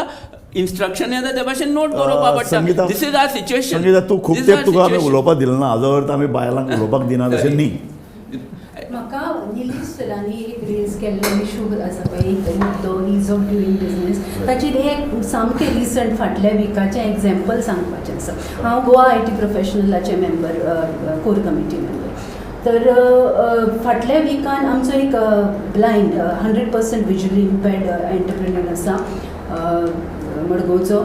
D: इन्स्ट्रक्शन येता ते भाशेन नोट बरोवपाक पडटा. This is our situation.
A: Sangeeta, तूं खूब तेंप तुका आमी उलोवपाक दिलें ना, हाजो अर्थ आमी बायलांक उलोवपाक दिना तशें न्ही.
I: म्हाका निलेश सरांनी एक रेज केल्लो इशू आसा पळय, एक मुद्दो is of doing business, ताचेर एक सामकें रिसंट फाटल्या विकाचें एग्जाम्पल सांगपाचें आसा. हांव गोवा IT प्रोफेशनलाचें मेंबर, कोर कमिटी मेंबर. तर फाटल्या विकान आमचो एक ब्लायंड 100% विज्युअली इम्पेर्ड एंटरप्रेन्योर आसा मडगांवचो,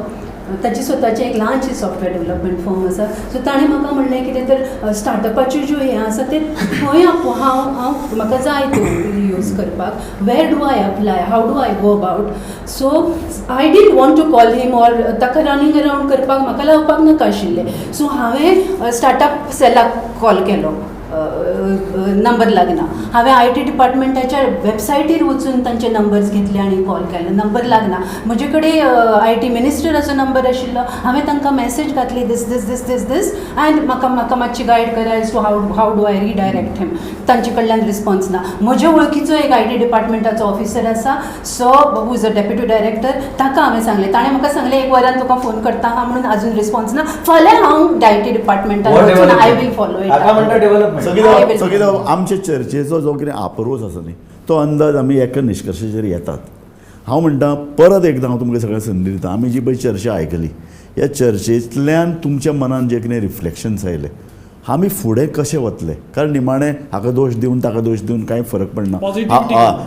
I: ताची स्वताचें एक ल्हानशें सॉफ्टवेअर डेवलपमेंट फर्म आसा. सो ताणें म्हाका म्हणलें कितें तर स्टार्टअपाच्यो ज्यो हें आसा तें खंय हांव हांव म्हाका जाय त्यो यूज करपाक, where do I apply, how do I go about. So I didn't want to call him or ताका रनिंग अरावंड करपाक म्हाका लावपाक नाका आशिल्लें. सो हांवें स्टार्टअप सेलाक कॉल केलो, नंबर लागना. हांवें IT डिपार्टमेंटाच्या वेबसायटीर वचून तांचे नंबर्स घेतले आनी कॉल केलो, नंबर लागना. म्हजे कडेन IT मिनिस्टराचो नंबर आशिल्लो, हांवें तांकां मॅसेज घातली this this this this this and म्हाका म्हाका मातशी गायड करा as to how do I redirect him. तांचे कडल्यान रिस्पॉन्स ना. म्हज्या वळखीचो एक IT डिपार्टमेंटाचो ऑफिसर आसा, so who is a deputy director, ताका हांवें सांगलें. ताणें म्हाका सांगलें एक वरान तुका फोन करता हा म्हणून, अजून रिस्पॉन्स ना. फाल्यां हांव IT डिपार्टमेंटान वचून I will follow it.
A: Sangeeta, आमचे चर्चेचो जो कितें आपरोस आसा न्ही तो अंदाज आमी एका निश्कर्शाचेर येतात. हांव म्हणटा परत एकदां हांव तुमकां सगळ्यांक संदी दिता, आमी जी पळय चर्चा आयकली ह्या चर्चेंतल्यान तुमच्या मनान जे कितें रिफ्लेक्शन्स आयले, आमी फुडें कशें वतले? कारण निमाणें हाका दोश दिवन ताका दोश दिवन कांय फरक पडना.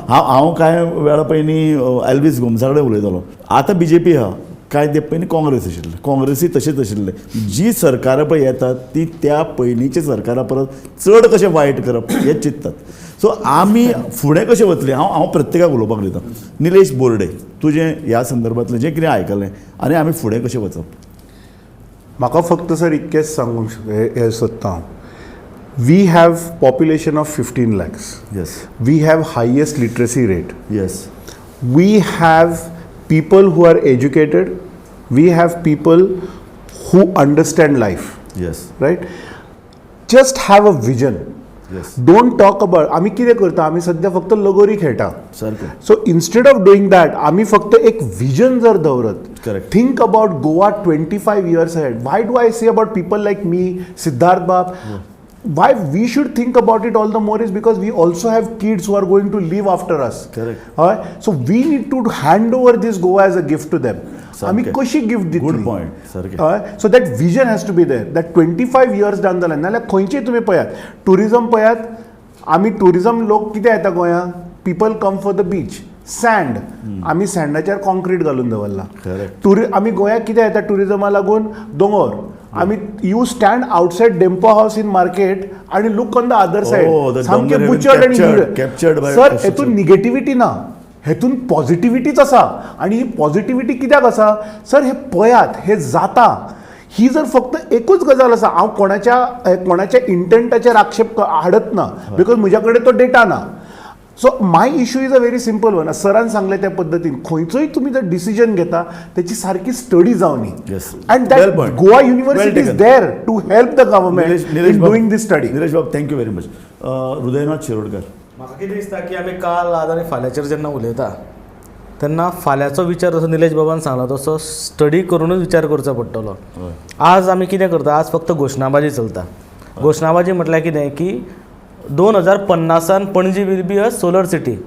A: हांव कांय वेळा पयलीं एल्वीस गोमसा कडेन उलयतालो. आतां बीजेपी आहा, कांय तेंप पयलीं काँग्रेस आशिल्लें, काँग्रेसूय तशेंच आशिल्लें. जी सरकारां पळय येतात ती त्या पयलींच्या सरकारा परस चड कशें वायट करप हें चिंततात. सो आमी फुडें कशें वतले? हांव प्रत्येकाक उलोवपाक दिता. निलेश बोर्डे, तुजें ह्या संदर्भांतलें जें कितें आयकलें आनी आमी फुडें कशें वचप?
H: म्हाका फक्त सर इतकेंच सांगूंक हें सोदता हांव, we have population of 15 lakhs.
A: Yes.
H: We have highest literacy rate.
A: Yes.
H: We have people who are educated, we have people who understand life.
A: Yes.
H: Right? Just have a vision.
A: Yes.
H: Don't talk about, आमी कितें करता, आमी सद्या फक्त लगोरी खेळटा.
A: सारकें.
H: So instead of doing that, आमी फक्त एक विजन जर दवरत,
A: Correct.
H: Think about Goa 25 years ahead. Why do I say about people like me, Siddharth Bab, why we should think about it all the more is because we also have kids who are going to live after us.
A: Correct.
H: So we need to hand over this Goa as a gift to them. आमी कशी गिफ्ट दितली?
A: Good point. सारकें.
H: So that vision has to be there. That 25 years down the line, नाल्यार खंयचेय तुमी पळयात, टुरिजम पळयात, आमी टुरिजम लोक कितें येता गोंयांत, people come for the beach, sand. आमी सँडाचेर कॉन्क्रीट घालून दवरला. आमी गोंयांत कितें येता टुरिजमा लागून, दोंगोर. आमी you stand outside Dempo House in market आनी look on the other side, सामके बुचर्ड आनी सर हेतून निगेटिविटी ना, हेतून पॉझिटिविटीच आसा. आनी ही पॉझिटिविटी कित्याक आसा सर, हे पळयात, हे जाता. ही जर फक्त एकूच गजाल आसा, हांव कोणाच्या इंटेंटाचेर आक्षेप हाडत ना, because म्हज्या कडेन तो डेटा ना. So my issue is a very simple one. सरान सांगलें त्या पद्दतीन खंयचोय तुमी जर डिसिजन घेता त्याची सारकी study जावनी. And that Goa University is there to help the government in doing this study.
A: Nilesh Bab, thank you very much. Hridaynath Shirodkar,
G: म्हाका कितें दिसता की आमी काल आज आनी फाल्यांचेर जेन्ना उलयता तेन्ना फाल्यांचो विचार जसो निलेश बाबान सांगला तसो स्टडी करुनूच विचार करचो पडटलो. आज आमी कितें करता, आज फक्त घोशणाबाजी चलता. घोशणाबाजी म्हटल्यार कितें की 2050 Panaji will be a solar city.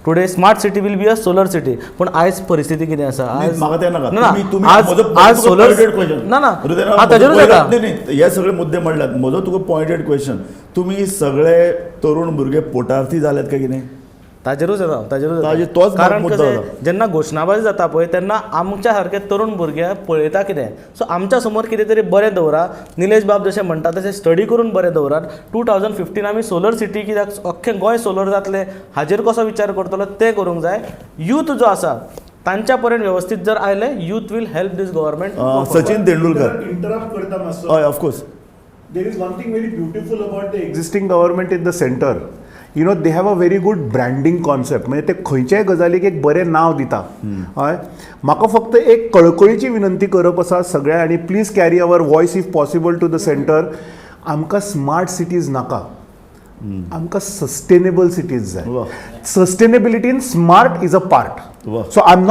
G: Today smart city will be a solar city. पूण आयज परिस्थिती कितें आसा? आयज
A: म्हाका तें नाका.
G: ना,
A: तुमी
G: आज आज सोलर ना ना ताजेरूच येता.
A: न्ही, हे सगळे मुद्दे म्हणल्यात. म्हजो तुका पॉयंटेड क्वेश्चन, तुमी सगळे तरुण भुरगे पोटार्थी जाल्यात काय कितें?
G: ताजेरूच येता, ताजेरूच.
A: ताजे तोच
G: कारण
A: मुद्दो
G: कशें
A: जाता.
G: जेन्ना घोशणाबाजी जाता पळय तेन्ना आमच्या सारके तरुण भुरगे पळयता कितें. सो आमच्या समोर कितें तरी बरें दवरा. निलेश बाब जशें म्हणटा तशें स्टडी करून बरें दवरात. 2015 आमी सोलर सिटी कित्याक अख्खें गोंय सोलर जातलें हाजेर कसो विचार करतलो तें करूंक जाय. यूथ जो आसा तांच्या पर्यंत वेवस्थीत जर आयले youth will help this government.
A: Sachin Tendulkar
H: interrupt करता मातसो.
A: हय, of course.
H: There is one thing very beautiful about the existing government in the center. You know, they have a very good branding concept. म्हणजे ते खंयच्याय गजालीक एक बरें नांव दिता. हय, म्हाका फक्त एक कळकळीची विनंती करप आसा सगळ्या, आनी please carry our voice if possible to the center. आमकां स्मार्ट सिटीज नाका, आमकां सस्टेनेबल सिटीज जाय. Sustainability in smart is a part. So I'm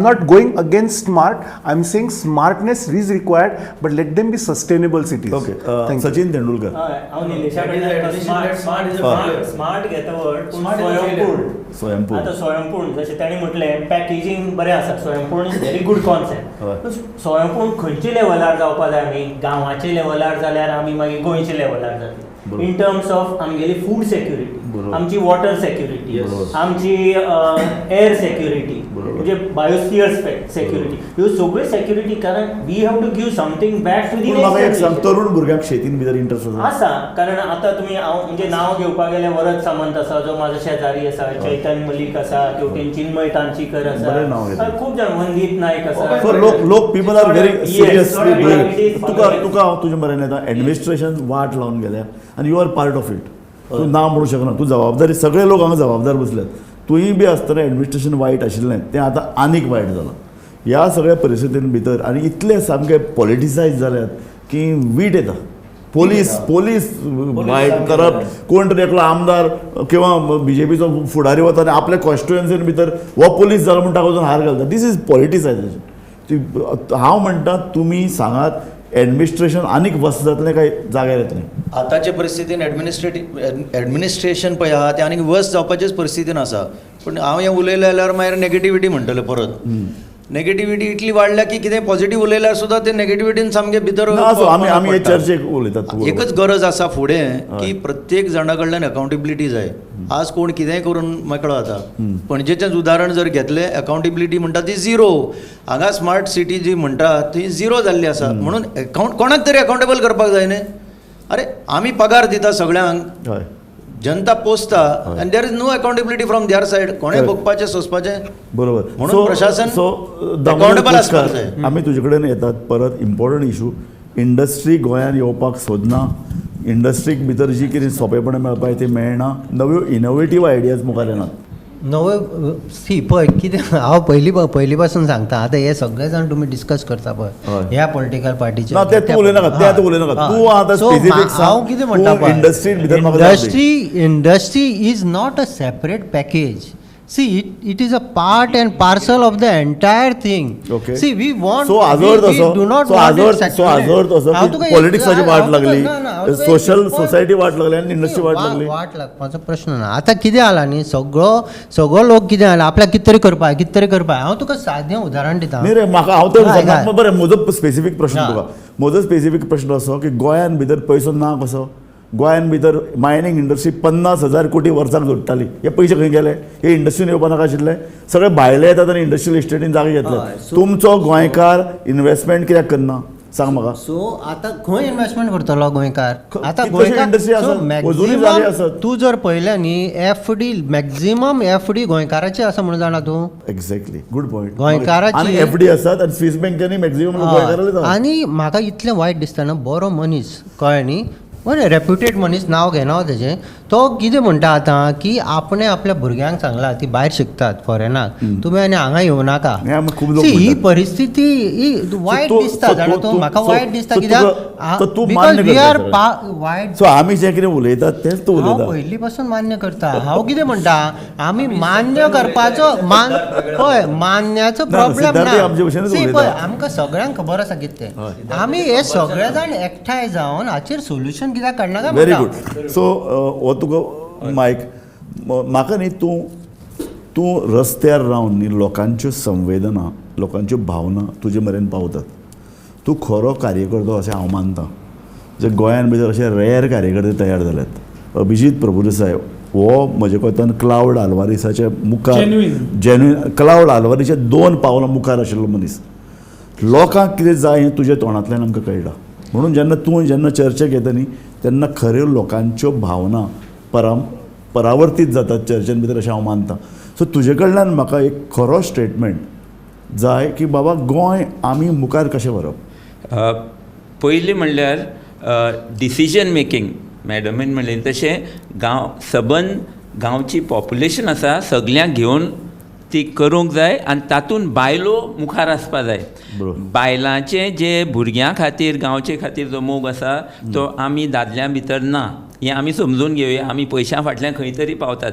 H: not going against smart. I'm saying smartness is required, but let them be sustainable cities.
A: Okay,
H: Thank you.
A: Sachin Tendulkar.
F: हय, हांव निलेशा कडल्यान स्मार्ट स्मार्ट स्मार्ट घेता वर्ड, पूण स्वयंपूर्ण.
A: स्वयंपूर्ण.
F: आतां स्वयंपूर्ण जशें ताणें म्हटलें पॅकेजींग बरें आसा, स्वयंपूर्ण is very good concept. स्वयंपूर्ण खंयच्या लेवलार जावपा जाय? आमी गांवाच्या लेवलार जाल्यार आमी मागीर गोंयच्या लेवलार जातले इन टर्म्स ऑफ आमगेली फूड सेक्युरिटी, आमची वॉटर सेक्युरिटी, आमची एअर सेक्युरिटी, म्हणजे बायोस्फियर सेक्युरिटी, ह्यो सगळ्यो सेक्युरिटी, कारण we have to give something back to the.
A: पूण म्हाका एक सांग, तरुण भुरग्यांक शेतीन भितर इंट्रस्ट आसा?
F: आसा, कारण आतां तुमी हांव म्हणजे नांव घेवपाक गेल्यार वरद सामंत आसा जो म्हाजो शेजारी आसा, चैतन मलीक आसा, तेवटेन चिन्मय तांचीकर
A: बरें नांव
F: आसा,
A: घेतलें.
F: खूब जाण, वंदीत नायक आसा.
A: सो लोक लोक people are very seriously
F: it is
A: तुका तुका हांव तुजे मरेन येता. एडमिनिस्ट्रेशन वाट लावन गेल्या आनी you are part of it. तूं ना म्हणूं शकना, तूं जबाबदारी, सगळे लोक हांगा जबाबदार बसल्यात. तुंय बी आसतना एडमिनिस्ट्रेशन वायट आशिल्लें, तें आतां आनीक वायट जालां ह्या सगळ्या परिस्थितीन भितर. आनी इतले सामके पॉलिटिसायज जाल्यात की वीट येता. पोलीस पोलीस वायट करप, कोण तरी एकलो आमदार किंवा बीजेपीचो फुडारी वता आनी आपल्या कॉन्स्टिट्युएन्सीन भितर हो पोलीस जालो म्हूण ताका वचून हार घालता. This is politicisation. हांव म्हणटा, तुमी सांगात, एडमिनिस्ट्रेशन आनीक वस्त जातलें काय जाग्यार येतलें?
E: आतांचे परिस्थितीन एडमिनिस्ट्रेटीव एडमिनिस्ट्रेशन पळय आहा तें आनीक वर्स जावपाचेच परिस्थितीन आसा. पूण हांव हें उलयलें जाल्यार मागीर नेगेटिविटी म्हणटले परत. नेगेटिविटी इतली वाडल्या की कितें पॉझिटीव उलयल्यार सुद्दां ते नेगेटिविटीन सामकें भितर
A: ना, असो आमी आमी हे
E: पडटा.
A: चर्चेक उलयतात, तूं बरोबर.
E: एकच गरज आसा फुडें की प्रत्येक जाणा कडल्यान अकाउंटेबिलिटी जाय. आज कोण कितेंय करून मेकळो जाता. पणजेचेंच उदाहरण जर घेतलें, अकाउंटेबिलिटी म्हणटा ती झिरो. हांगा स्मार्ट सिटी जी म्हणटा ती झिरो जाल्ली आसा. म्हणून अकाउंट कोणाक तरी अकाउंटेबल करपाक जाय न्ही. अरे, आमी पगार दिता सगळ्यांक, जनता पोसता, आनी there is no accountability from their side. कोणें भोगपाचें सोंसपाचें. म्हणून प्रशासन
A: सो
E: accountable आसपाक जाय.
A: आमी तुजे कडेन येतात परत. इम्पॉर्टंट इशू, इंडस्ट्री गोंयांत येवपाक सोदना. इंडस्ट्रीक भितर जी कितें सोंपेपणां मेळपाक ती मेळना. नव्यो इनोवेटीव आयडियाज मुखार येनात.
C: नवे सी पळय कितें, हांव पयलीं पयलीं पासून सांगता. आतां हे सगळे जाण तुमी डिस्कस करता पळय ह्या पॉलिटिकल पार्टीचे.
A: ना, ते तूं उलयनाका, ते आतां उलयनाका. तूं आतां specific सांग.
C: हांव कितें म्हणटा,
A: तूं इंडस्ट्रीन भितर म्हाका जाप दी.
C: Industry is not a separate package. See, it is a part and parcel of the entire thing. See, we want
A: so हाजो अर्थ असो, सो हाजो अर्थ असो की पॉलिटिक्साची वाट लागली, सोशल सोसायटी वाट लागली आनी इंडस्ट्री वाट लागली.
C: वाट लागपाचो प्रश्न ना. आतां कितें जाला न्ही, सगळो सगळो लोक कितें जाला, आपल्याक कितें तरी करपाक, कितें तरी करपाक. हांव तुका सादें उदाहरण दिता.
A: न्ही रे, म्हाका हांव तर
C: हय, हय.
A: बरें, म्हजो स्पेसिफीक प्रश्न तुका, म्हजो स्पेसिफीक प्रश्न असो की गोंयान भितर पयसो ना कसो? गोंयान भितर मायनींग इंडस्ट्री 50,000 कोटी वर्साक जोडटाली, हे पयशे खंय गेले? हे इंडस्ट्रीन येवपा नाका आशिल्ले? सगळे भायले येतात आनी इंडस्ट्रियल इस्टेटीन जागे घेतले. तुमचो गोंयकार इन्वेस्टमेंट कित्याक करना, सांग म्हाका.
C: सो आतां खंय इन्वेस्टमेंट करतलो गोंयकार? आतां
A: कितलेशे इंडस्ट्री आसात, अजुनूय जागे आसात.
C: तूं जर पळयलें न्ही, FD, maximum FD गोंयकाराचे आसा म्हणून जाणा तूं.
A: Exactly, good point.
C: गोंयकाराची-
A: आनी एफडी आसात आनी स्विस बँकांनी मॅक्झिमम गोंयकाराले.
C: आनी म्हाका इतलें वायट दिसता ना, बरो मनीस, कळ्ळें न्ही, बरें रेप्युटेड मनीस, नांव घेना हांव तेजें, तो कितें म्हणटा आतां की आपणें आपल्या भुरग्यांक सांगलां, ती भायर शिकतात फॉरेनाक, तुमी आनी हांगा येवं नाका.
A: हें आमी खूब लोक
C: See, ही
A: म्हणटात.
C: परिस्थिती ही वायट दिसता जाणा तूं, म्हाका वायट दिसता कित्याक
A: तूं
C: because
A: मान्य
C: we
A: करता
C: आर
A: सगळें.
C: वायट.
A: सो आमी जें कितें उलयतात तेंच तूं
C: हांव
A: उलयता.
C: पयलीं पासून मान्य करता. हांव कितें म्हणटा, आमी मान्य करपाचो मान पळय, मान्याचो
A: ना,
C: प्रॉब्लेम
A: सिद्धार्थय
C: ना.
A: आमचे भशेनच
C: See,
A: उलयता.
C: पळय, आमकां सगळ्यांक खबर आसा कितें तें. आमी हे सगळे जाण एकठांय जावन हाचेर सोल्युशन कित्याक काडना काय
A: व्हेरी
C: म्हणटा.
A: गुड. सो हो तुका मायक म्हाका न्ही, तूं तूं रस्त्यार रावन न्ही लोकांच्यो संवेदना, लोकांच्यो भावना तुजे मेरेन पावतात. तूं खरो कार्यकर्तो अशें हांव मानता. जे गोंयान भितर अशे रेर कार्यकर्ते तयार जाल्यात. अभिजीत प्रभुदेसाय हो म्हजे कोतान क्लावड आल्वारीसाच्या मुखार जेन्युइन क्लावड आल्वारीच्या 2 पावलां मुखार आशिल्लो मनीस. लोकांक कितें जाय हें तुज्या तोंडांतल्यान आमकां कळटा. म्हणून जेन्ना तूं जेन्ना चर्चेक येता न्ही तेन्ना खऱ्यो लोकांच्यो भावना परावर्तीत जातात चर्चेन भितर अशें हांव मानता. सो तुजे कडल्यान म्हाका एक खरो स्टेटमेंट जाय की बाबा गोंय आमी मुखार कशें व्हरप.
D: पयलीं म्हणल्यार डिसिजन मेकींग मॅडमीन म्हणलें तशें गांव सबंद गांवची पॉप्युलेशन आसा सगल्यांक घेवन ती करूंक जाय आनी तातूंत बायलो मुखार आसपा जाय. बायलांचें जे भुरग्यां खातीर गांवचे खातीर जो मोग आसा तो आमी दादल्यां भितर ना, हें आमी समजून घेवया. आमी पयशां फाटल्यान खंय तरी पावतात.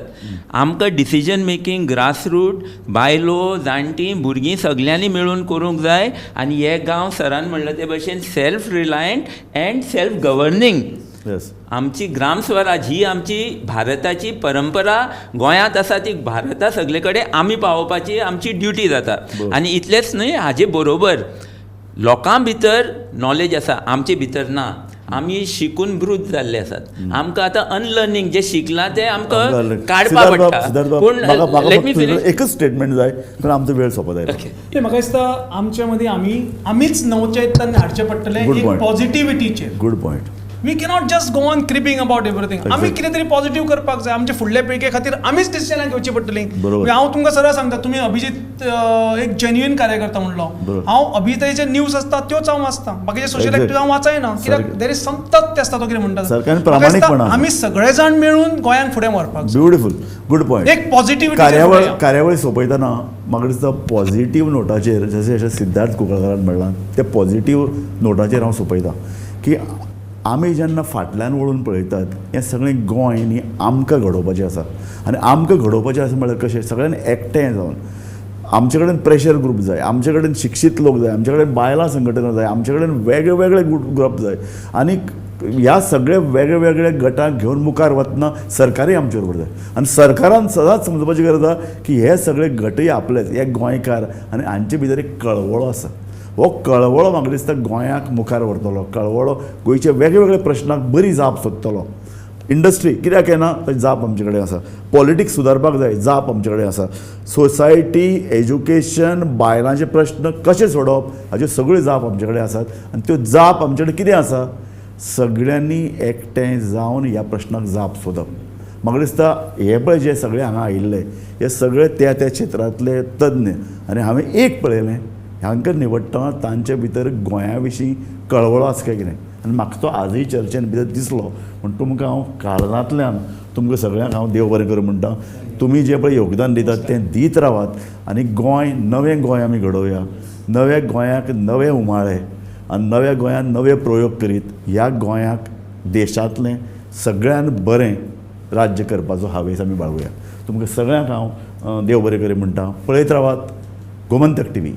D: आमकां डिसिजन मेकींग ग्रासरूट बायलो जाणटीं भुरगीं सगल्यांनी मेळून करूंक जाय. आनी हे गांव सरान म्हणलें ते भशेन self reliant and self governing. आमची ग्रामस्वराज ही आमची भारताची परंपरा गोंयांत आसा, ती भारता सगळे कडेन आमी पावोवपाची आमची ड्युटी जाता. आनी इतलेंच न्हय, हाजे बरोबर लोकां भितर नॉलेज आसा, आमचे भितर ना. आमी शिकून ब्रूत जाल्ले आसात. आमकां आतां अनलर्नींग जें शिकलां तें आमकां काडपा पडटा. पूण let me finish,
A: एकच स्टेटमेंट जाय कारण आमचो वेळ सोंपत आयला.
B: म्हाका दिसता आमचे मदीं आमीच नवचैतन्य हाडचें पडटलें एक पॉझिटिविटीचेर.
A: Good point.
B: We cannot just go on cribbing about everything. आमी कितें तरी पॉझिटिव्ह करपाक जाय. आमच्या फुडल्या पिळगे खातीर आमीच डिसिजनां घेवची पडटलीं. हांव तुमकां सरळ सांगता, तुमी अभिजीत एक जेन्युइन कार्यकर्ता म्हणलो, हांव अभिजिताचे न्यूज आसता त्योच हांव वाचता, बाकीचे सोशल एक्टिविटी हांव वाचयना, कित्याक there is सम तथ्य आसता तो कितें म्हणटा. आमी सगळे जाण मेळून गोंयांक फुडें व्हरपाक जाय.
A: Beautiful, good point.
B: एक पॉझिटिव्ह
A: कार्यावळ सोंपयतना म्हाका दिसता पॉझिटिव्ह नोटाचेर, जशें अशें सिद्धार्थ कुंकळकारान म्हणलां त्या पॉझिटिव्ह नोटाचेर हांव सोंपयता की आमी जेन्ना फाटल्यान वळून पळयतात हें सगळें गोंय न्ही आमकां घडोवपाचें आसा. आनी आमकां घडोवपाचें आसा म्हळ्यार कशें, सगळ्यांनी एकठांय जावन आमचे कडेन प्रेशर ग्रूप जाय, आमचे कडेन शिक्षीत लोक जाय, आमचे कडेन बायलां संघटना जाय, आमचे कडेन वेगळे वेगळे ग्रुप जाय. आनी ह्या सगळे वेगळे वेगळे गटांक घेवन मुखार वतना सरकारय आमचे बरोबर जाय. आनी सरकारान सदांच समजपाची गरज आसा की हे सगळे गटय आपलेच, हे गोंयकार आनी हांचे भितर एक कळवळो आसा. हो कळवळो म्हाका दिसता गोंयाक मुखार व्हरतलो, कळवळो गोंयच्या वेगळे प्रश्नाक बरी जाप सोदतलो. इंडस्ट्री कित्याक येना ताची जाप आमचे कडेन आसा, पॉलिटिक्स सुदारपाक जाय जाप आमचे कडेन आसा, सोसायटी, एज्युकेशन, बायलांचे प्रश्न कशे सोडोवप हाच्यो सगळ्यो जाप आमचे कडेन आसात. आनी त्यो जाप आमचे कडेन कितें आसा, सगळ्यांनी एकठांय जावन ह्या प्रश्नाक जाप सोदप. म्हाका दिसता हे पळय जे सगळे हांगा आयिल्ले हे सगळे त्या त्या क्षेत्रांतले तज्ञ. आनी हांवें एक पळयलें, हांकां निवडटना तांचे भितर गोंया विशीं कळवळो आसा काय कितें, आनी म्हाका तो आजूय चर्चेन भितर दिसलो. म्हण तुमकां हांव काळजांतल्यान तुमकां सगळ्यांक हांव देव बरें करूं म्हणटा. तुमी जें पळय योगदान दितात तें दीत रावात आनी गोंय, नवें गोंय आमी घडोवया, नव्या गोंयाक नवे उमाळे आनी नव्या गोंयांत नवे प्रयोग करीत ह्या गोंयाक देशांतलें सगळ्यान बरें राज्य करपाचो हावेस आमी बाळगुया. तुमकां सगळ्यांक हांव देव बरें करूं म्हणटा. पळयत रावात गोमंतक टीव्ही.